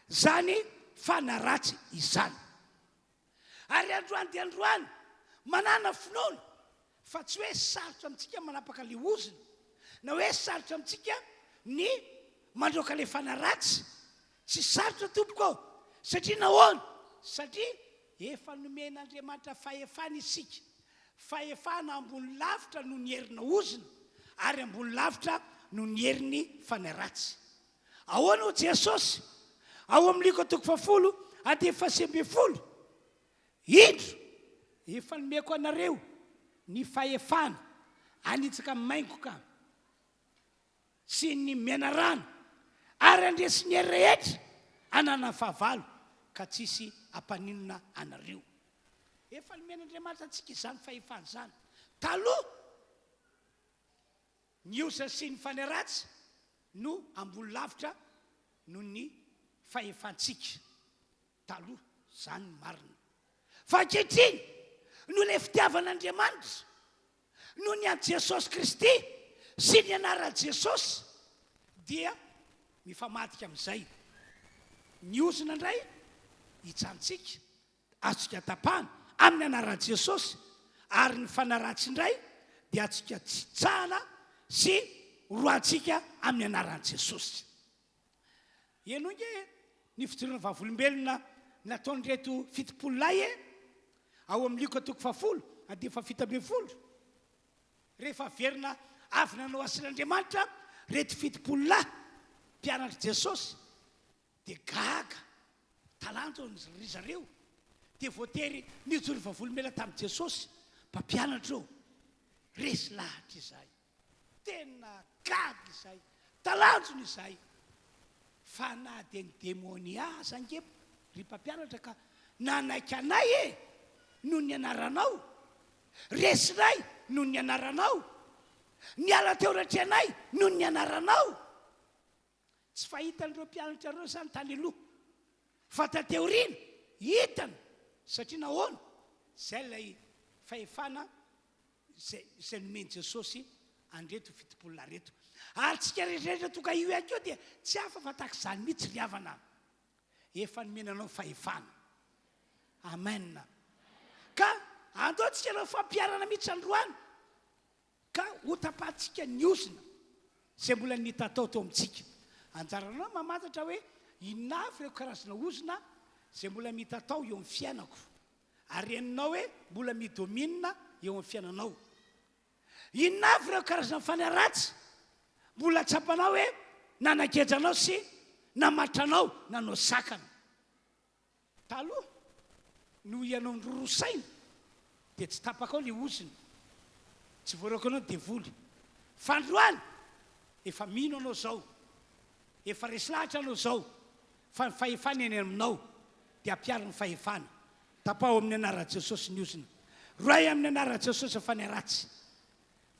izany fanahy ratsy izany. Ary androany dia androany, manàna finoana fa tsy hoe sarotra amintsika manapaka ilay ozona, na hoe sarotra amintsika ny mandroaka ilay fanahy ratsy. Tsy sarotra tompoko ô! Satria nahoana? Satria efa nomen'Andriamanitra fahefana isika, fahefana ambony lavitra noho ny herina ozona, ary ambony lavitra noho ny herin'ny fanahy ratsy. Ahoana hoy Jesosy ao amin'ny Lioka toko fahafolo andininy fahasivy ambin'ny folo? Indro, efa nomeko anareo ny fahefana hanitsaka maingoka sy ny menarana ary handresy ny hery rehetra ananan'ny fahavalo ka tsy hisy hampaninona anareo. Efa nomen'Andriamanitra antsika izany fahefana izany. Taloha, ny osa sy ny fanahy ratsy no ambony lavitra noho ny fahefantsika. Taloha, izany ny marina. Fa ankehitriny, noho ilay fitiavan'Andriamanitra, Noho ny an'i Jesosy Kristy sy ny anaran'i Jesosy dia mifamadika amin'izay. Ny ozona indray hitsantsika, azontsika tapahana amin'ny anaran'i Jesosy, ary ny fanahy ratsy indray dia azontsika tsitsahana sy roahantsika amin'ny anaran'i Jesosy. Henoy nge ny fijoroana vavolombelona nataon'ireto 70 lahy e! Ao amin'ny Lioka toko fahafolo, andininy fahafito ambin'ny folo. Rehefa averina avy nanao asan'Andriamanitra ireto 70 lahy mpianatr'i Jesosy, dia gaga, talanjona ry zareo, dia voatery nijoro vavolombelona tamin'i Jesosy, Mpampianatra ô, resy lahatra izahay. Tena gaga izahay, talanjona izahay fa na dia ny demonia aza ange ry mpampianatra ka nanaiky anay e! noho ny anaranao, resinay noho ny anaranao, niala teo anatrehanay noho ny anaranao. Tsy fahitan'ireo mpianatra ireo izany tany aloha, fa taty aoriana hitany, satria nahoana? Izay ilay fahefana izay izay nomen'i Jesosy an'ireto 70 lahy ireto. Ary tsika rehetrarehetra tonga io ihany koa dia tsy hafa fa tahaka izany mihitsy ry havana. Efa nomena anao fahefana. Amen. Ka andao tsika hanao fampiharana mihitsy androany. Ka hotapahantsika ny ozona izay mbola nitatao teo amintsika. Anjaranao ny mamantatra hoe inona avy ireo karazana ozona izay mbola mitatao eo amin'ny fiainako. Ary henonao hoe mbola mi-domine eo amin'ny fiainanao. Inona avy ireo karazana fanahy ratsy mbola tsapanao hoe nanageja anao sy namatotra anao nanao sakana? Taloha, noho ianao niroro saina, dia tsy tapakao ilay ozona. Tsy voaroaka anao ny devoly. Fa androany, efa mino anao izao, efa resy lahatra anao izao, fa ny fahefana eny aminao, dia ampiaro ny fahefana. Tapaho amin'ny anaran'i Jesosy ny ozona. Roahy amin'ny anaran'i Jesosy ny fanahy ratsy.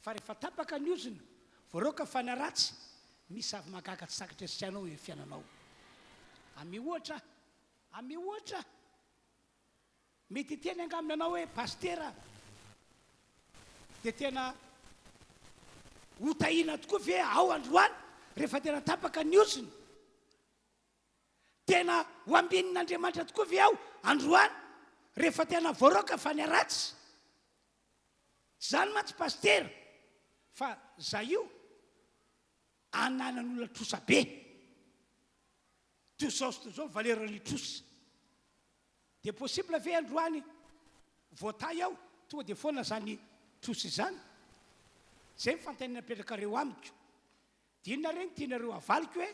Fa rehefa tapaka ny ozona, voaroaka ny fanahy ratsy, misy zava-mahagaga tsy takatry ny sainao eo amin'ny fiainanao. Ame ohatra aho. Ame ohatra aho. Mety hiteny angamba ianao hoe, Pasitera, dia tena hotahiana tokoa ve aho androany rehefa tena tapaka ny ozona? Tena ho ambinin'Andriamanitra tokoa ve aho androany rehefa tena voaroaka fa ny ratsy? Tsy izany mantsy Pasitera fa za io ananan'olona trosa be. Toy izao sy toy izao ny valeur-n'ny trosa. Dia possible ve androany voatahy aho tonga dia foana izany trosa izany? Izay ny fanontaniana apetrakareo amiko. Dia inona re no tianareo havaliko e?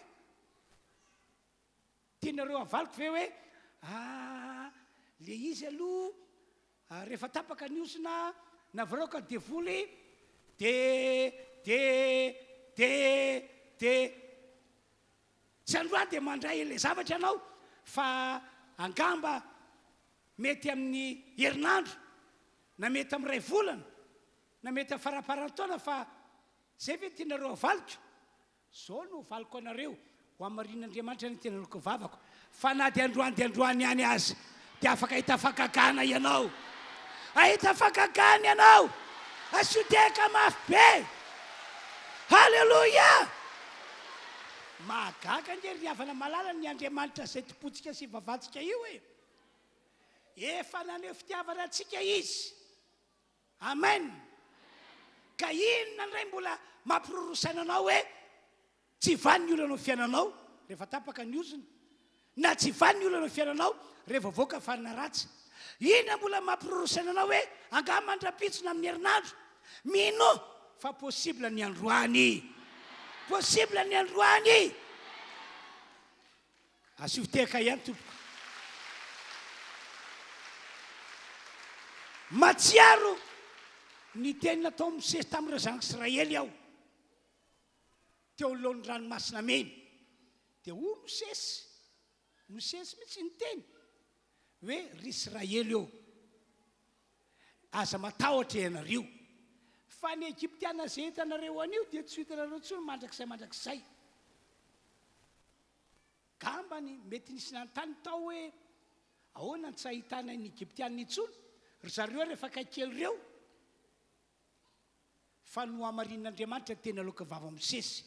Tianareo havaliko ve hoe ah, le izy aloha rehefa tapaka ny ozona na voraoka ny devoly de de de de tsy androany dia mandray ilay zavatra ianao fa angamba mety amin'ny herinandro na mety amin'ny iray volana na mety amin'ny faramparan'ny taona fa Zay ve tianareo havaliko? Zao no hovaliko anareo, ho hamarin'Andriamanitra ny tenanako vavako, fa na dia androany dia androany ihany aza, dia afaka hahita fagagana ianao. Hahita fagagana ianao! Asio tehaka mafy be! Haleloia! Mahagaga ange ry havana malala ny Andriamanitra izay tompontsika sy ivavahantsika io e! Efa naneho fitiavana antsika Izy. Amen! Ka inona indray mbola mampiroroa saina anao hoe tsy hivaly ny olana ao fiainanao rehefa tapaka ny ozona, na tsy hivaly ny olana ao fiainanao rehefa voaka farina ratsy? Inona mbola mampiroroa saina anao hoe angaha mandrapitso na amin'ny herinandro? Minoa fa possible ny androany! Possible ny androany! Asio tehaka ihany tompoko. Matsiaro ny teny nataon'i Mosesy tamin'ireo zanak'Israely aho teo anoloan'ny ranomasina mena. Dia hoy Mosesy, Mosesy mihitsy niteny hoe ry Israely ô, aza matahotra ianareo, fa ny Egyptiana izay hitanareo anio dia tsy ho hitanareo intsony mandrakizay mandrakizay. Gambany, mety nisy nanontany tao hoe, Ahoana no tsy ahitana ny Egyptiana intsony? Ry zareo rehefa akaiky kely ireo. Fa nohamarinin'Andriamanitra ny teny aloaky ny vava Mosesy.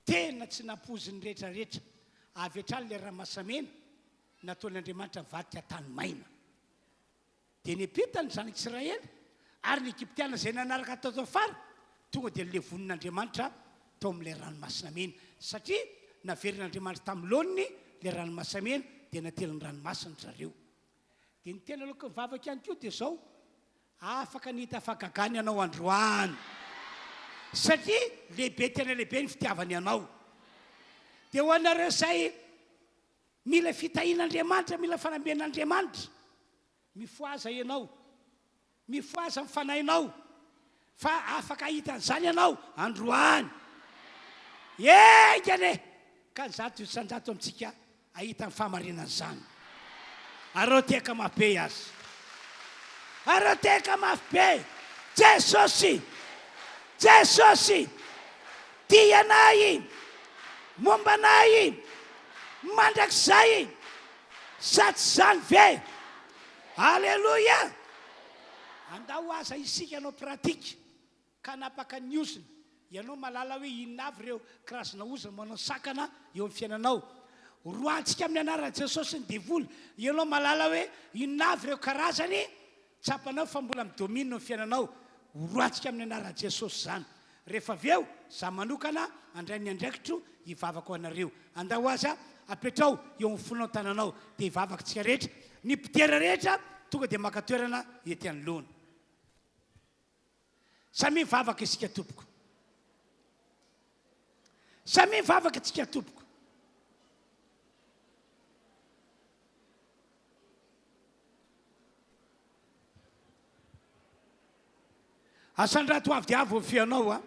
Tena tsy nampoizin'ny rehetra rehetra. Avy hatrany ilay ranomasamena nataon'Andriamanitra nivadika tany maina. Dia niampita ny zanak'Israely, ary ny Egyptiana izay nanaraka tato afara tonga dia nolevonin'Andriamanitra tao amin'ilay Ranomasina Mena, satria naverin'Andriamanitra tamin'ny laoniny ilay Ranomasina Mena, dia natelin'ny ranomasina ry zareo. Dia ny tena aloky ny vavaka ihany koa dia izao, afaka ny hahita fahagagana ianao androany, satria lehibe tena lehibe ny fitiavany anao. Dia ho anareo izay Mila fitahian'Andriamanitra, mila fanambian'Andriamanitra. Mifohaza ianao. Mifohaza ny fanahinao fa afaka hahita an'izany ianao androany. Enga anie ka ny 100% amintsika hahita ny fahamarinan'izany. Arao tehaka mafy be aza. Arao tehaka mafy be. Jesosy! Jesosy! Tia anay! Momba anay! Mandrakizay! Sa tsy izany ve? Aleloia! Andao aza isika hanao pratique ka hanapaka ny ozona. Ianao mahalala hoe inona avy ireo karazana ozona manao sakana eo amin'ny fiainanao. Roahantsika amin'ny anaran'i Jesosy ny devoly. Ianao mahalala hoe inona avy ireo karazany tsapanao fa mbola mi-domine ny fiainanao. Horoatsika amin'ny anaran'i Jesosy izany. Rehefa avy eo, izaho manokana handray ny andraikitro hivavaka ho anareo. Andao aza apetraho eo amin'ny fonao ny tananao dia hivavaka isika rehetra. Ny mpidera rehetra tonga dia maka toerana ety anoloana. Samia mivavaka isika tompoko. Samia mivavaka isika tompoko. Asandrato avo dia avo ny feonao a.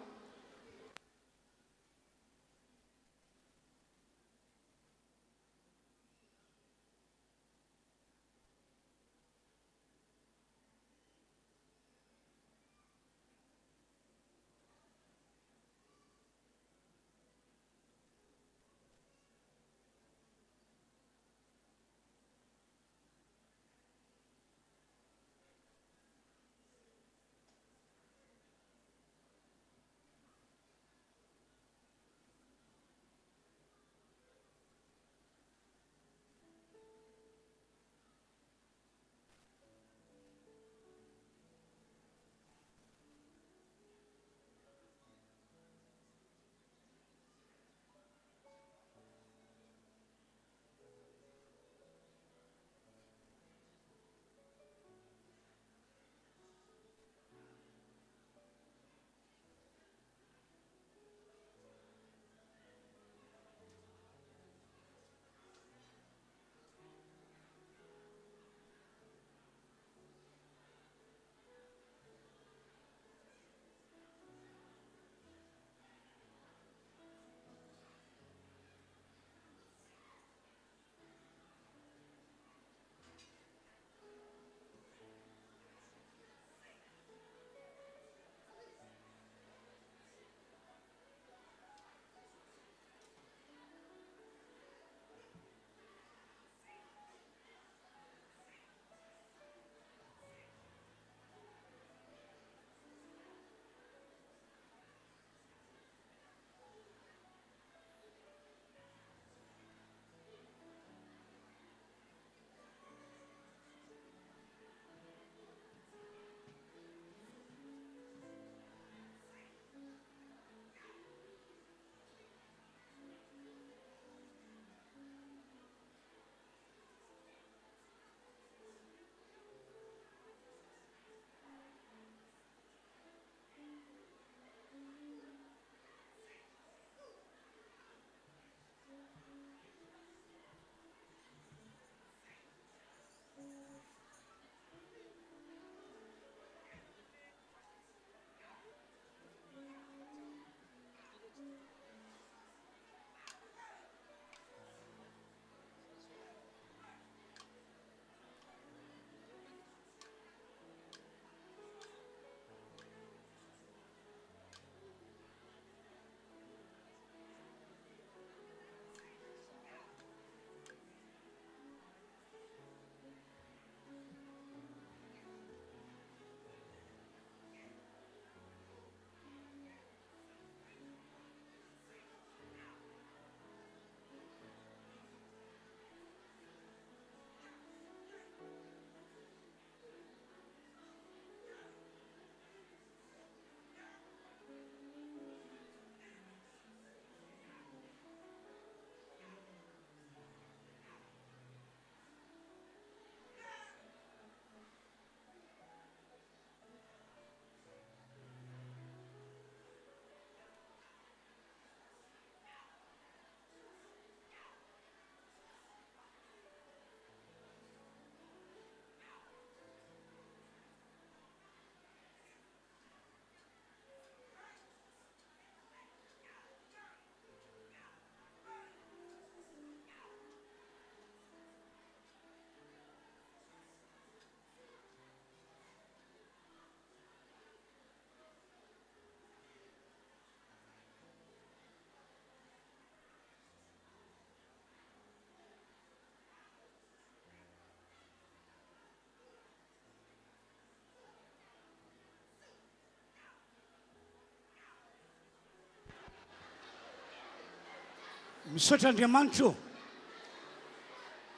Misaotra Andriamanitra ô,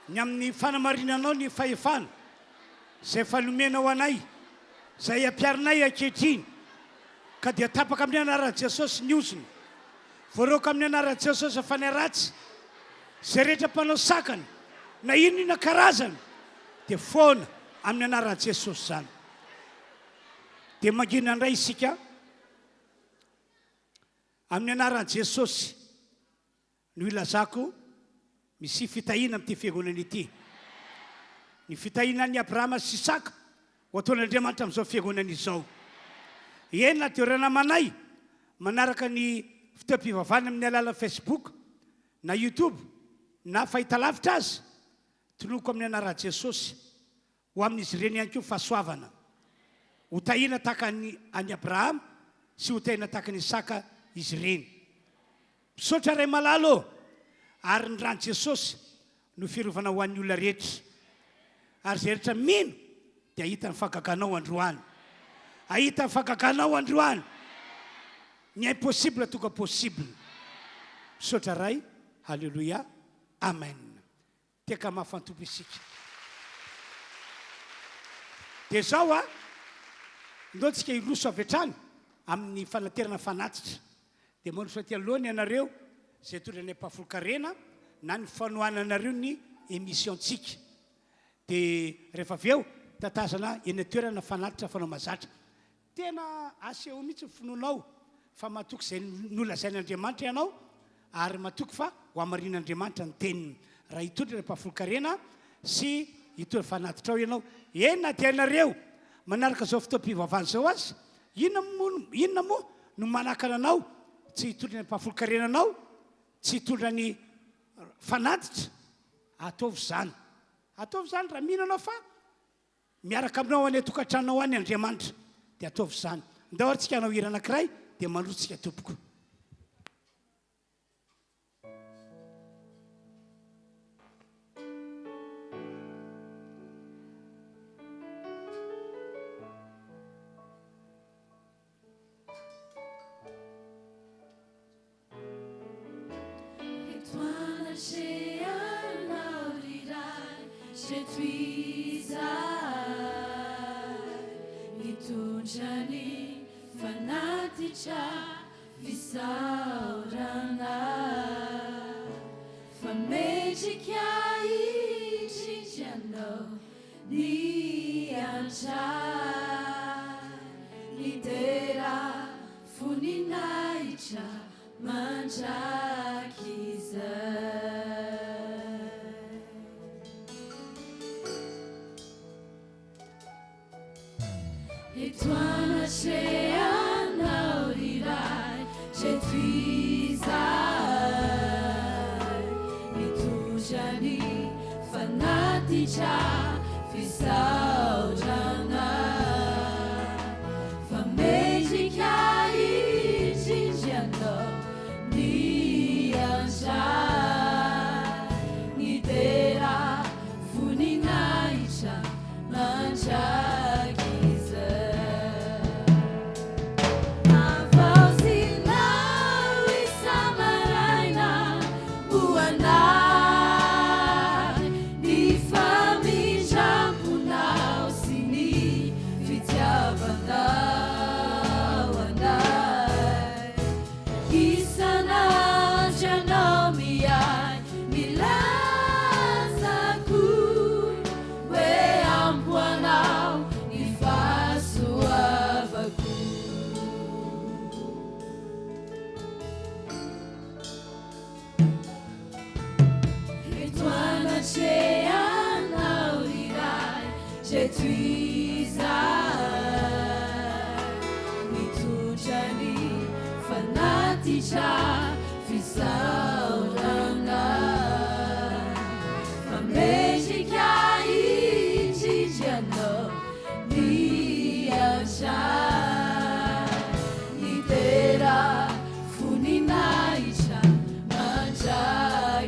ny amin'ny fanamarinanao ny fahefana izay efa nomenao anay, izay ampiharinay ankehitriny. Ka dia tapaka amin'ny anaran'i Jesosy ny ozona. Voaroaka amin'ny anaran'i Jesosy ny fanahy ratsy. Izay rehetra mpanao sakana, na inona inona karazany, dia foana amin'ny anaran'i Jesosy izany. Dia mangina indray isika amin'ny anaran'i Jesosy. No ilazako misy fitahiana amin'ity fiangonana ity. Ny fitahiana an'i Abrahama sy Isaka ho ataon'Andriamanitra amin'izao fiangonana izao. Eny na dia ireo namanay manaraka ny fotoam-pivavahana amin'ny alalan'ny Facebook na YouTube na fahitalavitra aza, tononiko amin'ny anaran'i Jesosy ho amin'izy ireny ihany koa fahasoavana. Ho tahiana tahaka ny an'i Abrahama sy ho tahiana tahaka an'i Isaka izy ireny. Misaotra Ray malala ô! Ary ny ran'i Jesosy no fiarovana ho an'ny olona rehetra. Ary izay rehetra mino dia hahita ny fahagaganao androany. Hahita ny fahagaganao androany. Ny impossible tonga possible. Misaotra Ray. Haleloia. Amen. Teka mafantompo isika. Dia izao a, ndao tsika hiroso avy hatrany amin'ny fanaterana fanatitra. Dia mandroso aty alohany ianareo izay hitondra ny ampahafolon-karena na ny fanohananareo ny émission-tsika. Dia rehefa avy eo, tatazana eny an-toerana fanatitra fanao mahazatra. Tena asehoy mihitsy ny finoanao fa matoky izay nolazain'Andriamanitra ianao ary matoky fa ho hamarin'Andriamanitra ny teniny raha hitondra ny ampahafolon-karena sy hitondra fanatitra ao ianao. Eny na dia ianareo manaraka izao fotoam-pivavahana izao aza, inona moa inona moa no manakana anao tsy hitondra ny ampahafolon-karenanao, tsy hitondra ny fanatitra? Ataovy izany. Ataovy izany raha mino ianao fa Miaraka aminao any an-tokantranonao any Andriamanitra dia ataovy izany. Ndao ary tsika hanao hira anankiray dia mandroso tsika tompoko.
Voninahitra mandrakizay. Eto anatrehanao ry Ray, eto izahay mitondra ny fanatitra fisaorana. Fa mendrika indrindra ianao ny andray ny dera voninahitra mandrakizay. Havaozinao isa-maraina ho anay ny famindram-ponao sy ny Fitiavanao anay Isan'andro ianao miahy Milaza koa hoe ampy ho anao ny fahasoavako. Eto anatrehanao ry Ray, Jeto izahay Mitondra ny fanatitra fisaorana Fa mendrika indrindra Ianao ny antra Ny dera Voninahitra mandrakizay.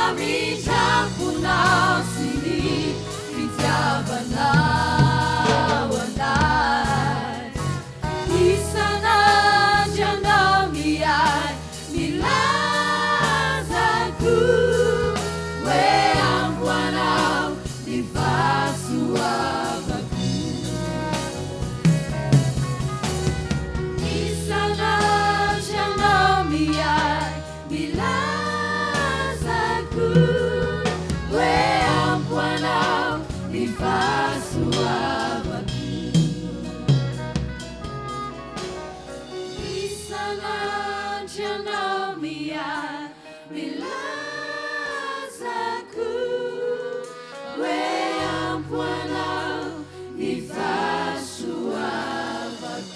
famindram-ponao sy ny fitiavanao anay. Isan'andro ianao miahy milaza koa hoe amiko anao ny fahasoavako. Isan'andro ianao miahy milaza koa hoe amiko anao ny fahasoavako. Isan'andro ianao miahy milaza koa hoe ampy ho anao ny fahasoavako.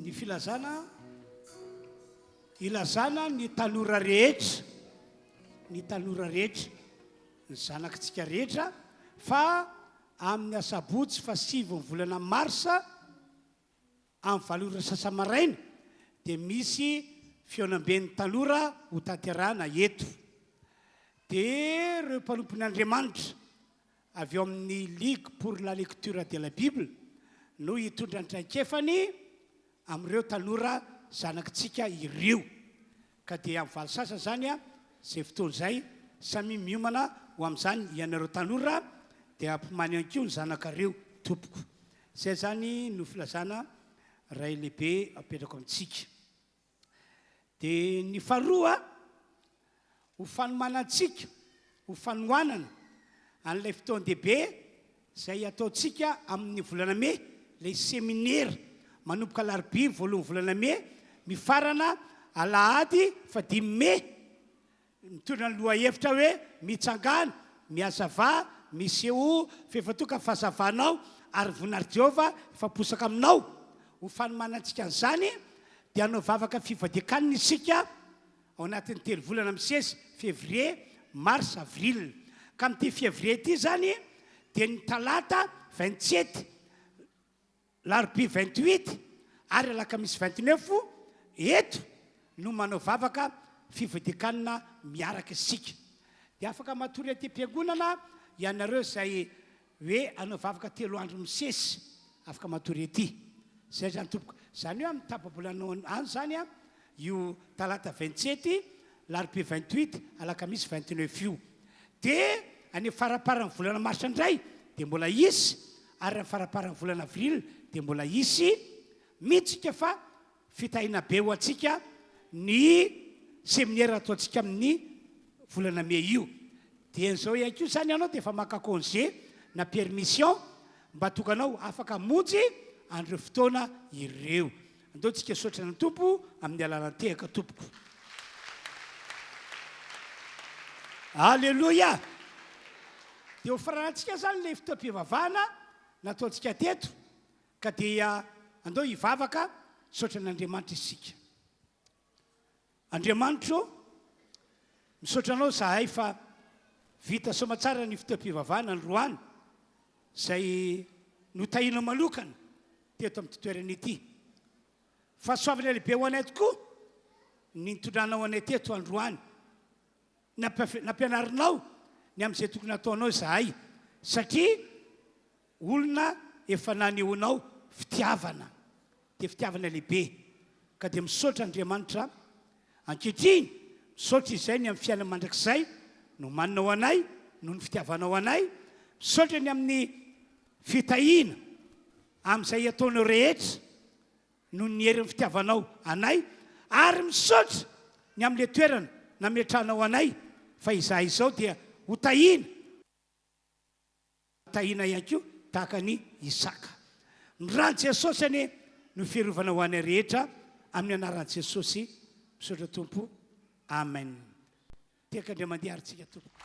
Ny filazana ilazana ny tanora rehetra, ny tanora rehetra, ny zanakitsika rehetra fa amin'ny asabotsy fahasivy ny volana marsa amin'ny valo ora sasa-maraina dia misy fihaonamben'ny tanora hotanterahana eto. Dia ireo mpanompon'Andriamanitra avy ao amin'ny Ligue pour la lecture de la Bible no hitondra ny traikefany amin'ireo tanora zanakitsika ireo. Ka dia amin'ny valo sasany izany izay fotoana izay, samia miomana ho amin'izany ianareo tanora dia ampimany ihany koa ny zanakareo tompoko. Izay izany no filazana iray lehibe apetrako amintsika. Dia ny faharoa, ho fanomanantsika, ho fanohanana an'ilay fotoan-dehibe izay hataontsika amin'ny volana mey, ilay seminera manomboka alarobia voalohan'ny volana mey, mifarana alahady fahadimy mey. Mitondra ny lohahevitra hoe Mitsangàna, mihazavà, misehoa, f'efa tonga ny fahazavanao, ary ny voninahitr'i Jehovah efa miposaka aminao. Ho fanomanantsika an'izany, dia hanao vavaka fifadian-kanina isika ao anatin'ny telo volana misesy, Février, Mars, Avril. Ka amin'ity Février ity izany, dia ny talata 27 Larobia 28 ary alakamisy 29 eto no manao vavaka fivodian-kanina miaraka isika. Dia afaka matory aty am-piangonana ianareo izay hoe hanao vavaka telo andro misesy, afaka matory aty. Izay izany tompoko. Izany hoe amin'ny tapa-bolana any izany io talata 27, larobia 28, alakamisy 29 io. Dia any faramparan'ny volana marsa indray dia mbola hisy ary amin'ny faramparan'ny volana avril dia mbola hisy mihitsika fa fitahiana be ho antsika ny seminera ataontsika amin'ny volana mey io. Dia izao ihany koa izany ianao dia efa maka congé na permission mba tonga anao afaka hamonjy an'ireo fotoana ireo. Andao tsika hisaotra ny Tompo amin'ny alalan'ny tehaka tompoko. Aleloia! Dia ho faranantsika izany ilay fotoam-pivavahana nataontsika teto ka dia andao hivavaka hisaotra an'Andriamanitra isika. Andriamanitro ô, misaotra Anao izahay fa vita soamatsara ny fotoam-pivavahana androany izay notahianao manokana teto amin'ity toerana ity. Fahasoavana lehibe ho anay tokoa ny nitondranao anay teto androany. Nampianarinao ny amin'izay tokony hataonao izahay satria Olona efa nanehoanao fitiavana dia fitiavana lehibe ka dia misaotra Andriamanitra ankehitriny misaotra izay ny amin'ny fiainana mandrakizay nomaninao anay noho ny fitiavanao anay misaotra ny amin'ny fitahiana amin'izay ataonao rehetra noho ny herin'ny fitiavanao anay ary misaotra ny amin'ilay toerana nametrahanao anay fa izahay izao dia ho tahiana Tahiana ihany koa tahaka an'i Isaka. Ny ran'i Jesosy anie no fiarovana ho anay rehetra amin'ny anaran'i Jesosy. Misaotra Tompo. Amen. Tehaka indray mandeha ary tsika tompoko.